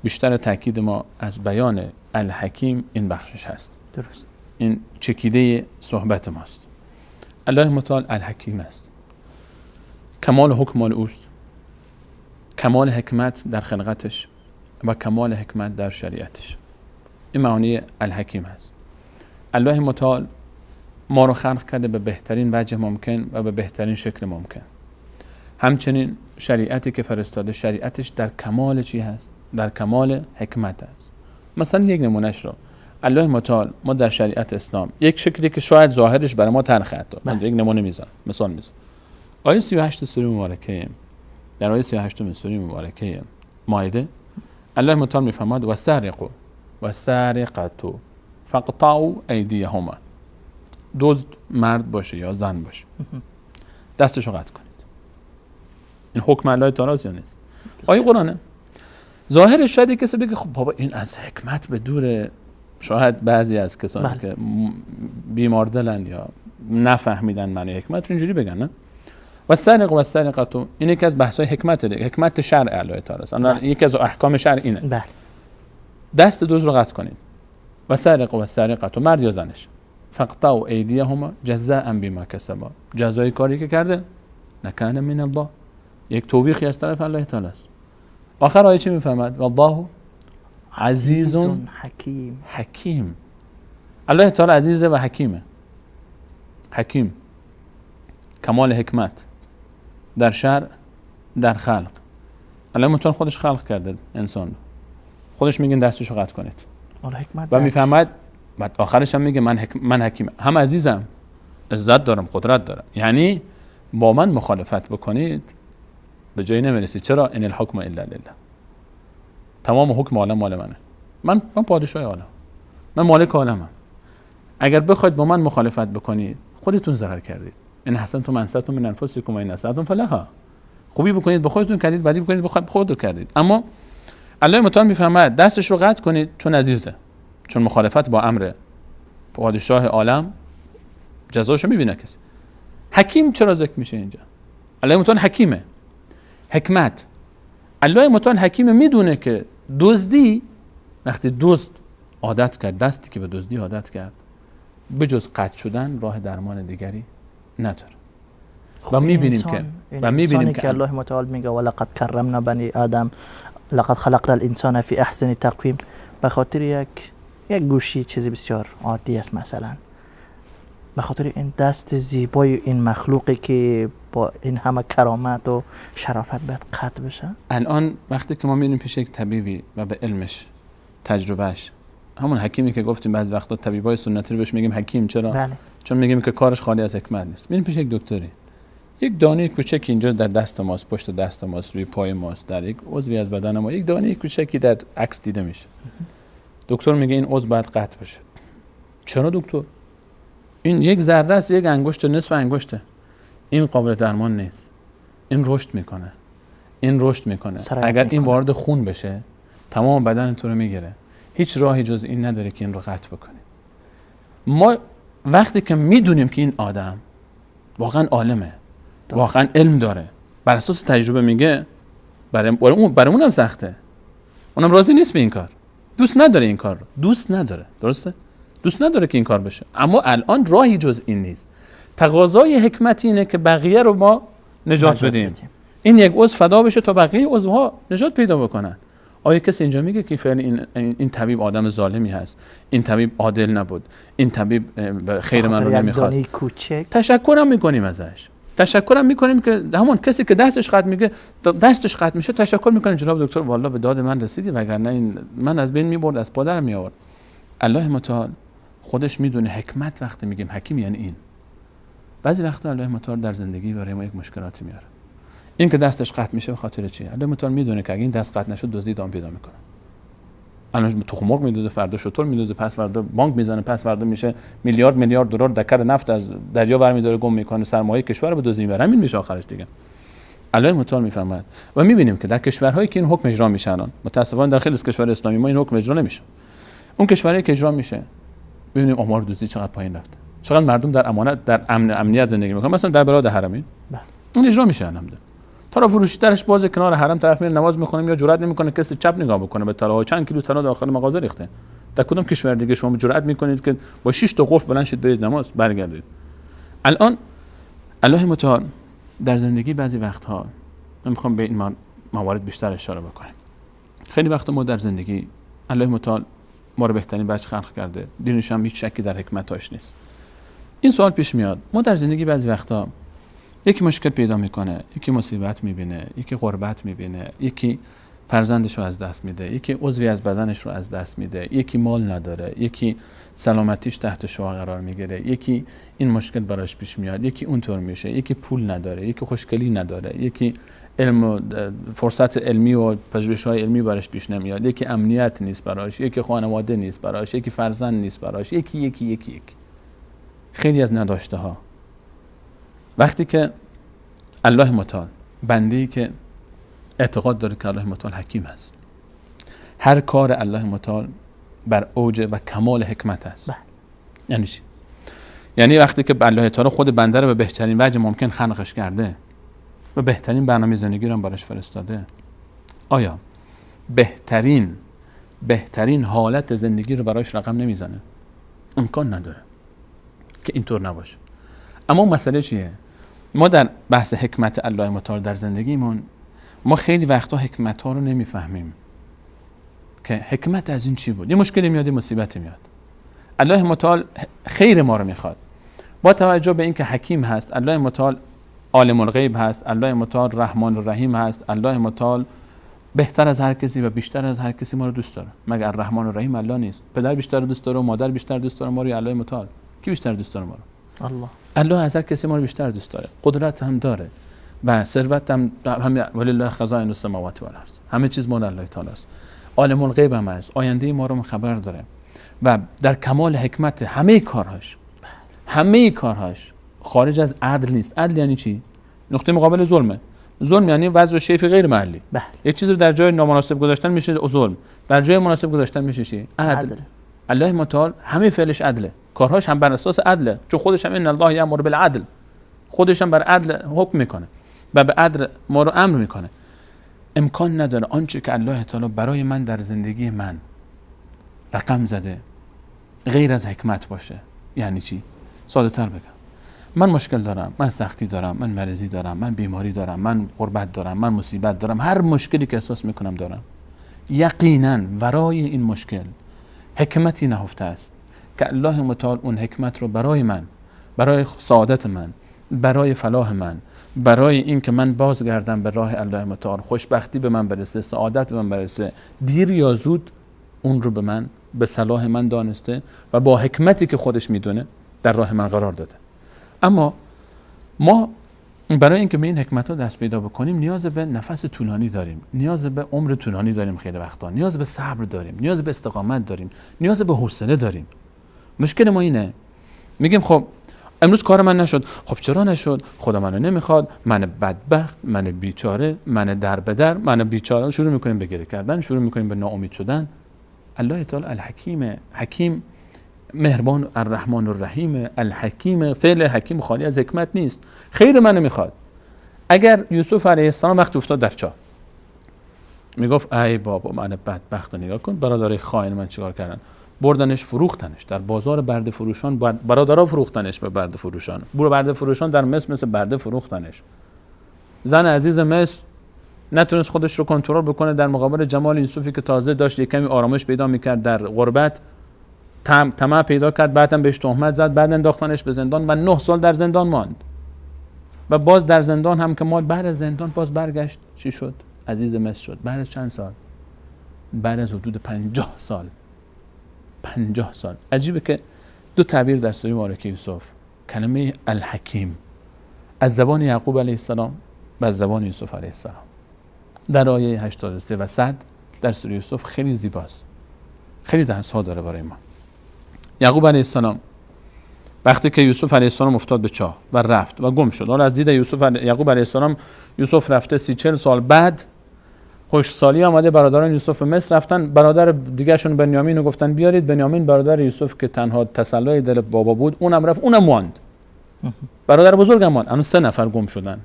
بیشتر تاکید ما از بیان الحکیم این بخشش هست. درست. این چکیده صحبت ماست. الله متعال الحکیم است، کمال حکم مال اوست، کمال حکمت در خلقتش و کمال حکمت در شریعتش. این معانی الحکیم هست. الله متعال ما رو خلق کرده به بهترین وجه ممکن و به بهترین شکل ممکن. همچنین شریعتی که فرستاده، شریعتش در کمال چی هست؟ در کمال حکمت هست. مثلا یک نمونهش رو الله متعال ما در شریعت اسلام یک شکلی که شاید ظاهرش برای ما تلخ حتی، من یک نمونه میزنم، مثال میزنم. آیه 38 سوره مبارکه، در آیه 38 سوره مبارکه مائده الله متعال میفرماد و سرقوا و سرقتو فقطعوا ایدیهما. دزد مرد باشه یا زن باشه دستشو قطع کنید. این حکم الله تعالی است یا نیست؟ آیه قرآنه. ظاهرش شاید کسی بگه خب بابا این از حکمت به دوره. شاید بعضی از کسانی بله. که بیمار دلن یا نفهمیدن معنی حکمت رو اینجوری بگن، نه؟ و سرق و سرقتو این یکی از بحث‌های حکمت دیگه، حکمت شرع الله تعالی است. بله. یکی از احکام شرع اینه. بله. دست دزد رو قطع کنید. و سرق و سرقتو، مرد یا زنش، فقطعوا ایدیهما جزاء بما کسبا، جزای کاری که کرده، نکان من الله، یک توبیخی از طرف الله تعالی است. آخر آیه چی میفهمد؟ والله عزیز حکیم. حکیم. الله تعالی عزیزه و حکیمه. حکیم کمال حکمت در شرع، در خلق. الله متعال خودش خلق کرده انسان، خودش میگه دستشو قطع کنید و میفهمد. بعد آخرش هم میگه من حکیم، هم عزیزم، عزت دارم، قدرت دارم، یعنی با من مخالفت بکنید به جایی نمیرسید. چرا؟ ان الحکم الا لله. تمام حکم عالم مال منه، من پادشاه عالم، من مالک عالمم. اگر بخواید با من مخالفت بکنید خودتون ضرر کردید. ان حسنتم انستم من انفسکم و ان اسأتم فلها. خوبی بکنید به خودتون کردید، بدی بکنید به خودتون کردید. اما الله متعال میفهمد دستش رو قطع کنید چون عزیزه، چون مخالفت با امر پادشاه عالم جزاشو میبینه کسی. حکیم چرا ذکر میشه اینجا؟ الله متعال حکیمه. حکمت. الله متعال حکیمه، میدونه که دزدی، وقتی دزد عادت کرد، دستی که به دزدی عادت کرد، بجز قطع شدن راه درمان دیگری نداره. و میبینیم که و میبینیم که الله متعال میگه ولقد کرمنا بنی آدم لقد خلقنا الانسان فی احسن تقویم، به خاطر یک گوشی، چیزی بسیار عادی است، مثلا به خاطر این دست زیبای این مخلوقی که با این همه کرامت و شرافت باید قطع بشه. الان وقتی که ما میریم پیش یک طبیبی و به علمش، تجربهش، همون حکیمی که گفتیم بعضی وقتا طبیبای سنتی رو بهش میگیم حکیم، چرا؟ بله. چون میگیم که کارش خالی از حکمت نیست. میریم پیش یک دکتری، یک دانه کوچکی اینجا در دست ماست، پشت دست ماست، روی پای ماست، در یک عضوی از بدن ما یک دانه کوچکی در عکس دیده میشه. دکتر میگه این عضو باید قطع بشه. چرا دکتر؟ این یک ذره است، یک انگشت، نصف انگشته. این قابل درمان نیست. این رشد میکنه. این رشد میکنه. اگر این وارد خون بشه تمام بدن تو رو میگیره. هیچ راهی جز این نداره که این رو قطع بکنه. ما وقتی که میدونیم که این آدم واقعا عالمه، واقعا علم داره، بر اساس تجربه میگه، برای اونم سخته، اونم راضی نیست به این کار، دوست نداره این کار رو، دوست نداره، درسته؟ دوست نداره که این کار بشه، اما الان راهی جز این نیست. تقاضای حکمت اینه که بقیه رو ما نجات بدیم. این یک عضو فدا بشه تا بقیه عضوها نجات پیدا بکنن. آیا کسی اینجا میگه که فعلا این طبیب آدم ظالمی هست، این طبیب عادل نبود، این طبیب خیر من رو نمیخواست؟ تشکرم میکنیم ازش، تشکرم میکنیم که همون کسی که دستش قطع میگه، دستش قطع میشه، تشکر میکنیم جناب دکتر والله به داد من رسیدی، وگرنه این من از بین میبرد، از پادر میآورد. الله متعال خودش میدونه حکمت. وقتی میگیم حکیم یعنی این. بعضی وقتا الله متعال در زندگی برای ما یک مشکلاتی میاره. این که دستش قطع میشه به خاطر چیه؟ الله متعال میدونه که اگه این دست قطع نشد دزدی ادامه پیدا میکنه. الان تخم مرغ میدوزه، فردا شتر میدوزه، پس فردا بانک میزنه، پس فردا میشه میلیارد میلیارد دلار دکر نفت از دریا برمیداره گم میکنه، سرمایه کشور رو به دزدی میبره. همین میشه آخرش دیگه. الله متعال میفرماید و میبینیم که در کشورهایی که این حکم اجرا میشه، الان متاسفانه در خیلی از کشورهای اسلامی ما این حکم اجرا نمیشه. اون کشورهایی که اجرا میشه ببینیم آمار دزدی چقدر پایین رفته، چقدر مردم در امانت، در امن امنیت زندگی میکنن. مثلا در بلاد حرمین این اجرا میشه. الحمدلله طلا فروشی درش باز، کنار حرم طرف میره نماز میخونه، یا جرئت نمیکنه کسی چپ نگاه بکنه به طلا، چند کیلو طلا داخل مغازه ریخته. در کدوم کشور دیگه شما جرئت میکنید که با 6 تا قفل بلند شید برید نماز برگردید؟ الان الله متعال در زندگی بعضی وقتها، من میخوام به این موارد بیشتر اشاره بکنم. خیلی وقت ما در زندگی الله متعال ما رو بهترین بچه خلق کرده، دینش هم هیچ شکی در حکمتاش نیست. این سوال پیش میاد، ما در زندگی بعضی وقتا یکی مشکل پیدا میکنه، یکی مصیبت میبینه، یکی غربت میبینه، یکی فرزندش رو از دست میده، یکی عضوی از بدنش رو از دست میده، یکی مال نداره، یکی سلامتیش تحت شعاع قرار میگیره، یکی این مشکل براش پیش میاد، یکی اونطور میشه، یکی پول نداره، یکی خوشگلی نداره، یکی علم و فرصت علمی و پژوهش‌های علمی براش پیش نمیاد، یکی امنیت نیست براش، یکی خانواده نیست براش، یکی فرزند نیست براش، یکی یکی یکی یکی. خیلی از نداشته ها. وقتی که الله متعال بنده‌ای که اعتقاد داره که الله متعال حکیم است، هر کار الله متعال بر اوج و کمال حکمت است. یعنی چی؟ یعنی وقتی که الله تعالی خود بنده رو به بهترین وجه ممکن خلقش کرده و بهترین برنامه زندگی رو براش فرستاده، آیا بهترین حالت زندگی رو براش رقم نمیزنه؟ امکان نداره که اینطور نباشه. اما مسئله چیه؟ ما در بحث حکمت الله متعال در زندگیمون، ما خیلی وقتا حکمت ها رو نمیفهمیم که حکمت از این چی بود. یه مشکلی میاد، یه مصیبتی میاد، الله متعال خیر ما رو میخواد. با توجه به اینکه حکیم هست، الله متعال عالم الغیب هست، الله متعال رحمان الرحیم هست، الله متعال بهتر از هر کسی و بیشتر از هر کسی ما رو دوست داره. مگر الرحمن الرحیم الله نیست؟ پدر بیشتر دوست داره و مادر بیشتر دوست داره ما رو، الله متعال کی بیشتر دوست داره ما رو؟ الله. الله از هر کسی ما رو بیشتر دوست داره، قدرت هم داره و ثروت هم، ولله خزائن السماوات والارض، همه چیز مال الله تعالی است. عالم الغیب هم هست، آینده ما رو خبر داره و در کمال حکمت همه کارهاش، همه کارهاش خارج از عدل نیست. عدل یعنی چی؟ نقطه مقابل ظلمه. ظلم یعنی وضع شیء غیر محلی. یک چیز رو در جای نامناسب گذاشتن میشه ظلم، در جای مناسب گذاشتن میشه چی؟ عدل. الله متعال همه فعلش عدله، کارهاش هم بر اساس عدله، چون خودش هم ان الله یامر بالعدل، خودش هم بر عدل حکم میکنه و به عدل ما رو امر میکنه. امکان نداره آنچه که الله تعالی برای من در زندگی من رقم زده غیر از حکمت باشه. یعنی چی؟ ساده تر بگم، من مشکل دارم، من سختی دارم، من مریضی دارم، من بیماری دارم، من غربت دارم، من مصیبت دارم، هر مشکلی که احساس میکنم دارم. یقینا ورای این مشکل حکمتی نهفته است که الله متعال اون حکمت رو برای من برای سعادت من، برای فلاح من، برای اینکه من بازگردم به راه الله متعال، خوشبختی به من برسه، سعادت به من برسه، دیر یا زود اون رو به من، به صلاح من دانسته و با حکمتی که خودش میدونه در راه من قرار داده. اما ما برای اینکه به این حکمت ها دست پیدا بکنیم نیاز به نفس طولانی داریم، نیاز به عمر طولانی داریم، خیلی وقتا نیاز به صبر داریم، نیاز به استقامت داریم، نیاز به حوصله داریم. مشکل ما اینه، میگیم خب امروز کار من نشد. خب چرا نشد؟ خدا منو نمیخواد، من بدبخت، من بیچاره، من در به در، من بیچاره. شروع میکنیم به گریه کردن، شروع میکنیم به ناامید شدن. الله تعالی الحکیم، حکیم مهربان، الرحمن الرحیم، الحکیم، فعل حکیم خالی از حکمت نیست، خیر منو میخواد. اگر یوسف علیه السلام وقت افتاد در چاه، میگفت ای بابا من بدبخت، نگاه کن برادرای خائن من چیکار کردن، بردنش فروختنش در بازار برده فروشان، برادرها فروختنش به برده فروشان، برده فروشان در مصر مثل برده فروختنش. زن عزیز مصر نتونست خودش رو کنترل بکنه در مقابل جمال یوسفی که تازه داشت یک کمی آرامش پیدا میکرد در غربت، طمع پیدا کرد، بعدم بهش تهمت زد، بعد انداختنش به زندان و 9 سال در زندان ماند. و باز در زندان هم که ماند، بعد از زندان باز برگشت، چی شد؟ عزیز مصر شد. بعد از چند سال؟ بعد از حدود 50 سال. 50 سال. عجیبه که دو تعبیر در سوره مبارکه یوسف، کلمه الحکیم از زبان یعقوب علیه السلام و از زبان یوسف علیه السلام در آیه 83 و 100 در سوره یوسف خیلی زیباست، خیلی درس ها داره برای ما. یعقوب علیه السلام وقتی که یوسف علیه السلام افتاد به چاه و رفت و گم شد، حالا از دید یعقوب علیه السلام یوسف رفته 30-40 سال بعد خوشسالی آمده، برادران یوسف به مصر رفتن، برادر دیگهشون بنیامین رو گفتن بیارید. بنیامین برادر یوسف که تنها تسلای دل بابا بود، اونم رفت، اونم ماند، برادر بزرگم ماند. الان 3 نفر گم شدن.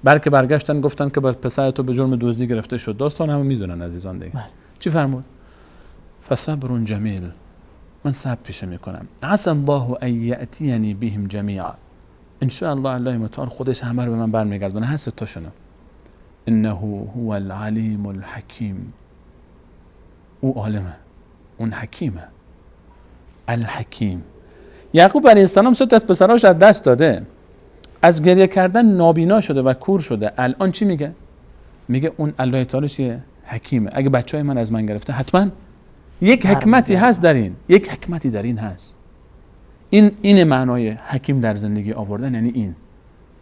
بلکه برگشتن گفتن که پسر تو به جرم دزدی گرفته شد. داستان همه میدونن عزیزان دیگه. چی فرمود؟ فصبر جمیل، من صبر پیشه میکنم. عسى الله ان یاتینی بهم جمیعا، ان شاء الله الله متعال خودش همه رو به من برمیگردونه، هر سه تاشونو. انه هو العلیم الحکیم، او عالمه، اون حکیمه، الحکیم. یعقوب علیه السلام 3 تا از پسراش از دست داده، از گریه کردن نابینا شده و کور شده. الان چی میگه؟ میگه اون الله تعالی چیه؟ حکیمه. اگه بچهای من از من گرفته حتما یک حکمتی هست در این، یک حکمتی در این هست. این معنای حکیم در زندگی آوردن، یعنی این،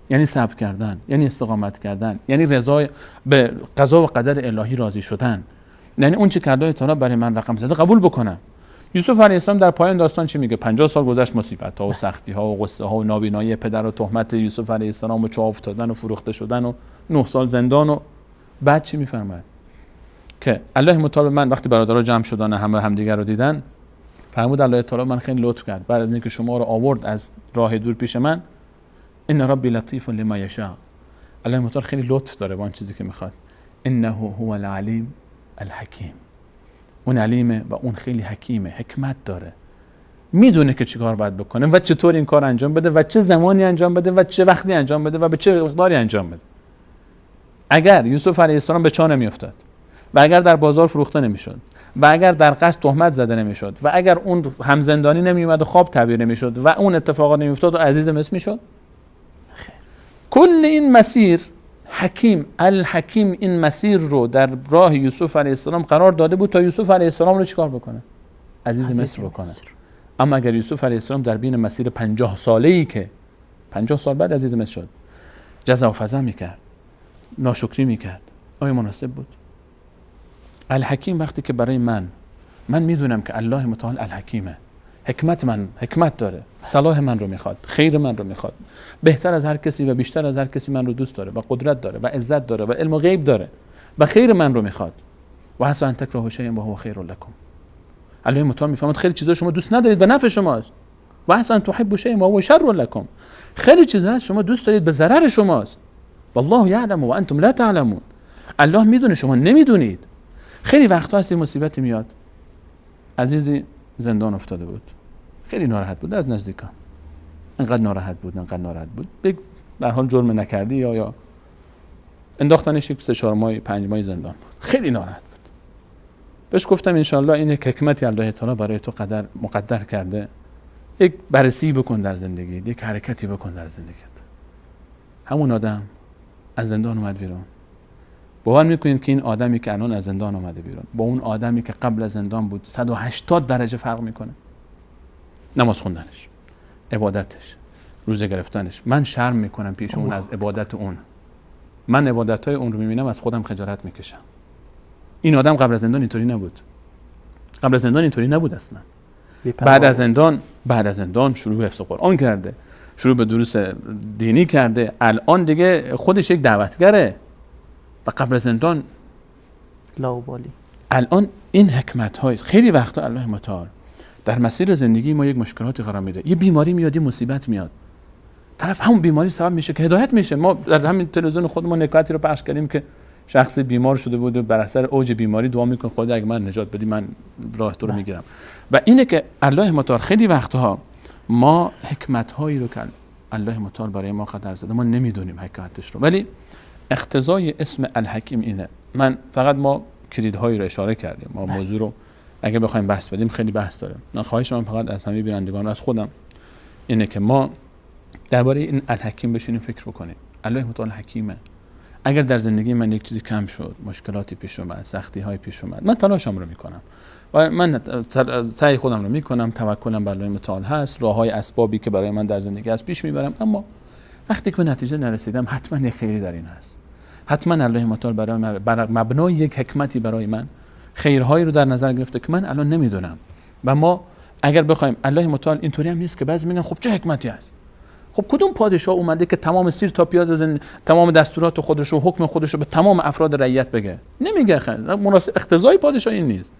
یعنی صبر کردن، یعنی استقامت کردن، یعنی رضای به قضا و قدر الهی راضی شدن، یعنی اون چه که الله تعالی برای من رقم زده قبول بکنم. یوسف علیه السلام در پایان داستان چی میگه؟ 50 سال گذشت، مصیبت ها و سختی ها و غصه ها و نابینایی پدر و تهمت یوسف علیه السلام و چاه افتادن و فروخته شدن و 9 سال زندان. و بعد چی میفرماید؟ که الله متعال من وقتی برادرها جمع شدن همه همدیگر رو دیدن، فرمود الله تعالی من خیلی لطف کرد بعد از اینکه شما رو آورد از راه دور پیش من. ان ربی لطیف لما یشاء، الله متعال خیلی لطف داره با آن چیزی که میخواد. انه هو العلیم الحکیم، اون علیمه و اون خیلی حکیمه، حکمت داره، میدونه که چیکار باید بکنه و چطور این کار انجام بده و چه زمانی انجام بده و چه وقتی انجام بده و به چه مقداری انجام بده. اگر یوسف علیه السلام به چاه نمیافتاد و اگر در بازار فروخته نمیشد و اگر در قصد تهمت زده نمیشد و اگر اون همزندانی نمیومد و خواب تعبیر نمیشد و اون اتفاقات نمیافتاد و عزیز مصر میشد، کل این مسیر حکیم الحکیم این مسیر رو در راه یوسف علیه السلام قرار داده بود تا یوسف علیه السلام رو چیکار بکنه؟ عزیز مصر بکنه. اما اگر یوسف علیه السلام در بین مسیر 50 ساله‌ای که 50 سال بعد عزیز مصر شد، جزا و فزع میکرد، ناشکری میکرد، آیا مناسب بود؟ الحکیم وقتی که برای من میدونم که الله متعال الحکیمه، حکمت من حکمت داره، صلاح من رو میخواد، خیر من رو میخواد، بهتر از هر کسی و بیشتر از هر کسی من رو دوست داره و قدرت داره و عزت داره و علم و غیب داره و خیر من رو میخواد. و عسى ان تکرهوا شیئا و هو خیر لکم. الله متعال میفهمد خیلی چیزا شما دوست ندارید و نفع شماست. و عسى ان تحبوا شیئا و هو شر لکم. خیلی چیزا هست شما دوست دارید به ضرر شماست. والله یعلم و انتم لا تعلمون. الله میدونه شما نمیدونید. خیلی وقتا هست مصیبتی میاد، عزیزی زندان افتاده بود، خیلی ناراحت بود از نزدیکان، انقدر ناراحت بود، انقدر ناراحت بود، به هر حال جرم نکردی یا انداختنش یک 3-4 ماه 5 ماه زندان بود، خیلی ناراحت بود. بهش گفتم انشالله این حکمتی الله تعالی برای تو قدر مقدر کرده، یک بررسی بکن در زندگی، یک حرکتی بکن در زندگیت. همون آدم از زندان اومد بیرون. باور میکنید که این آدمی که الان از زندان اومده بیرون با اون آدمی که قبل از زندان بود 180 درجه فرق میکنه. نماز خوندنش، عبادتش، روزه گرفتنش. من شرم میکنم پیش اون از عبادت اون. من عبادت‌های اون رو میبینم از خودم خجالت میکشم. این آدم قبل از زندان اینطوری نبود. قبل از زندان اینطوری نبود اصلا. بعد از زندان شروع به حفظ قرآن کرده، شروع به دروس دینی کرده، الان دیگه خودش یک دعوتگره. و قبل از زندان لاوبالی. الان این حکمت های خیلی وقتا الله متعال در مسیر زندگی ما یک مشکلاتی قرار میده، یه بیماری میاد، یه مصیبت میاد، طرف همون بیماری سبب میشه که هدایت میشه. ما در همین تلویزیون خودمون نکاتی رو پخش کردیم که شخصی بیمار شده بود و بر اثر اوج بیماری دعا میکنه خدا اگه من نجات بدی من راه تو رو میگیرم. و اینه که الله متعال خیلی وقتها ما حکمت هایی رو که الله متعال برای ما قدر زده ما نمیدونیم حکمتش رو، ولی اقتضای اسم الحکیم اینه. من فقط ما کلیدهایی رو اشاره کردیم، ما موضوع رو اگه بخوایم بحث بدیم خیلی بحث داره. من خواهش من فقط از همه بینندگان و از خودم اینه که ما درباره این الحکیم بشینیم فکر بکنیم. الله متعال حکیمه. اگر در زندگی من یک چیزی کم شد، مشکلاتی پیش اومد، سختی های پیش اومد، من تلاشم رو میکنم و من سعی خودم رو میکنم، توکلم بر الله متعال هست، راههای اسبابی که برای من در زندگی هست پیش میبرم، اما وقتی که به نتیجه نرسیدم حتما یک خیری در این هست. حتما الله متعال برای من بر مبنای یک حکمتی برای من خیرهایی رو در نظر گرفته که من الان نمیدونم. و ما اگر بخوایم الله متعال اینطوری هم نیست که بعضی میگن خب چه حکمتی هست، خب کدوم پادشاه اومده که تمام سیر تا پیاز تمام دستورات خودش و حکم خودش رو به تمام افراد رعیت بگه؟ نمیگه. خیلی مناسب اقتضای پادشاه این نیست.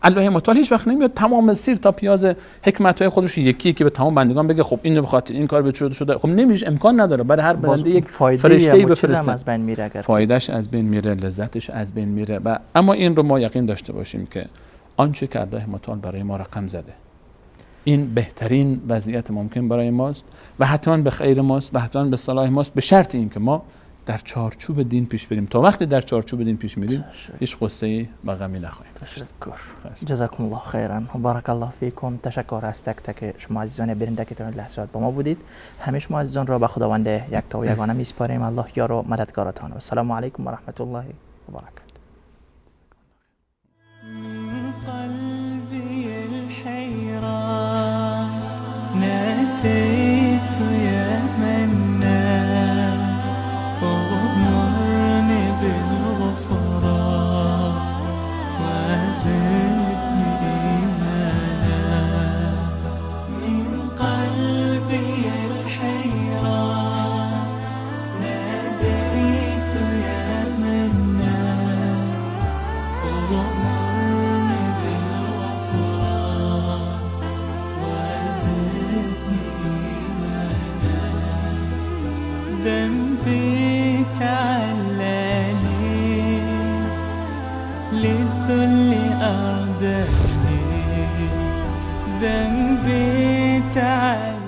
الله متعال هیچ وقت نمیاد تمام سیر تا پیاز حکمت‌های خودش یکی که به تمام بندگان بگه خب اینو به خاطر این کار به شده شده. خب نمیشه، امکان نداره. برای هر بنده یک فرشته‌ای بفرسته، از بین میره، اگر فایدهش از بین میره، لذتش از بین میره. و اما این رو ما یقین داشته باشیم که آنچه که الله متعال برای ما رقم زده این بهترین وضعیت ممکن برای ماست و حتما به خیر ماست و حتما به صلاح ماست، به شرط این که ما در چارچوب دین پیش بریم. تا وقتی در چارچوب دین پیش میریم هیچ قصه‌ای و غمی نخواهیم داشت. تشکر. جزاکم الله خیرا و بارک الله فیکم. تشکر از تک تک شما عزیزان بیننده که تا این لحظات با ما بودید. همه شما عزیزان را به خداوند یکتا و یگانه میسپاریم. الله یار و مددگارتان. و السلام علیکم و رحمت الله و برکاته. ناديت يا منان اغمرني بالغفران وزدني إيمانا. من قلبي الحيران ناديت يا منان اغمرني بالغفران وزدني إيمانا. ذنبي تعلاني للذل أرداني، ذنبي تعلاني.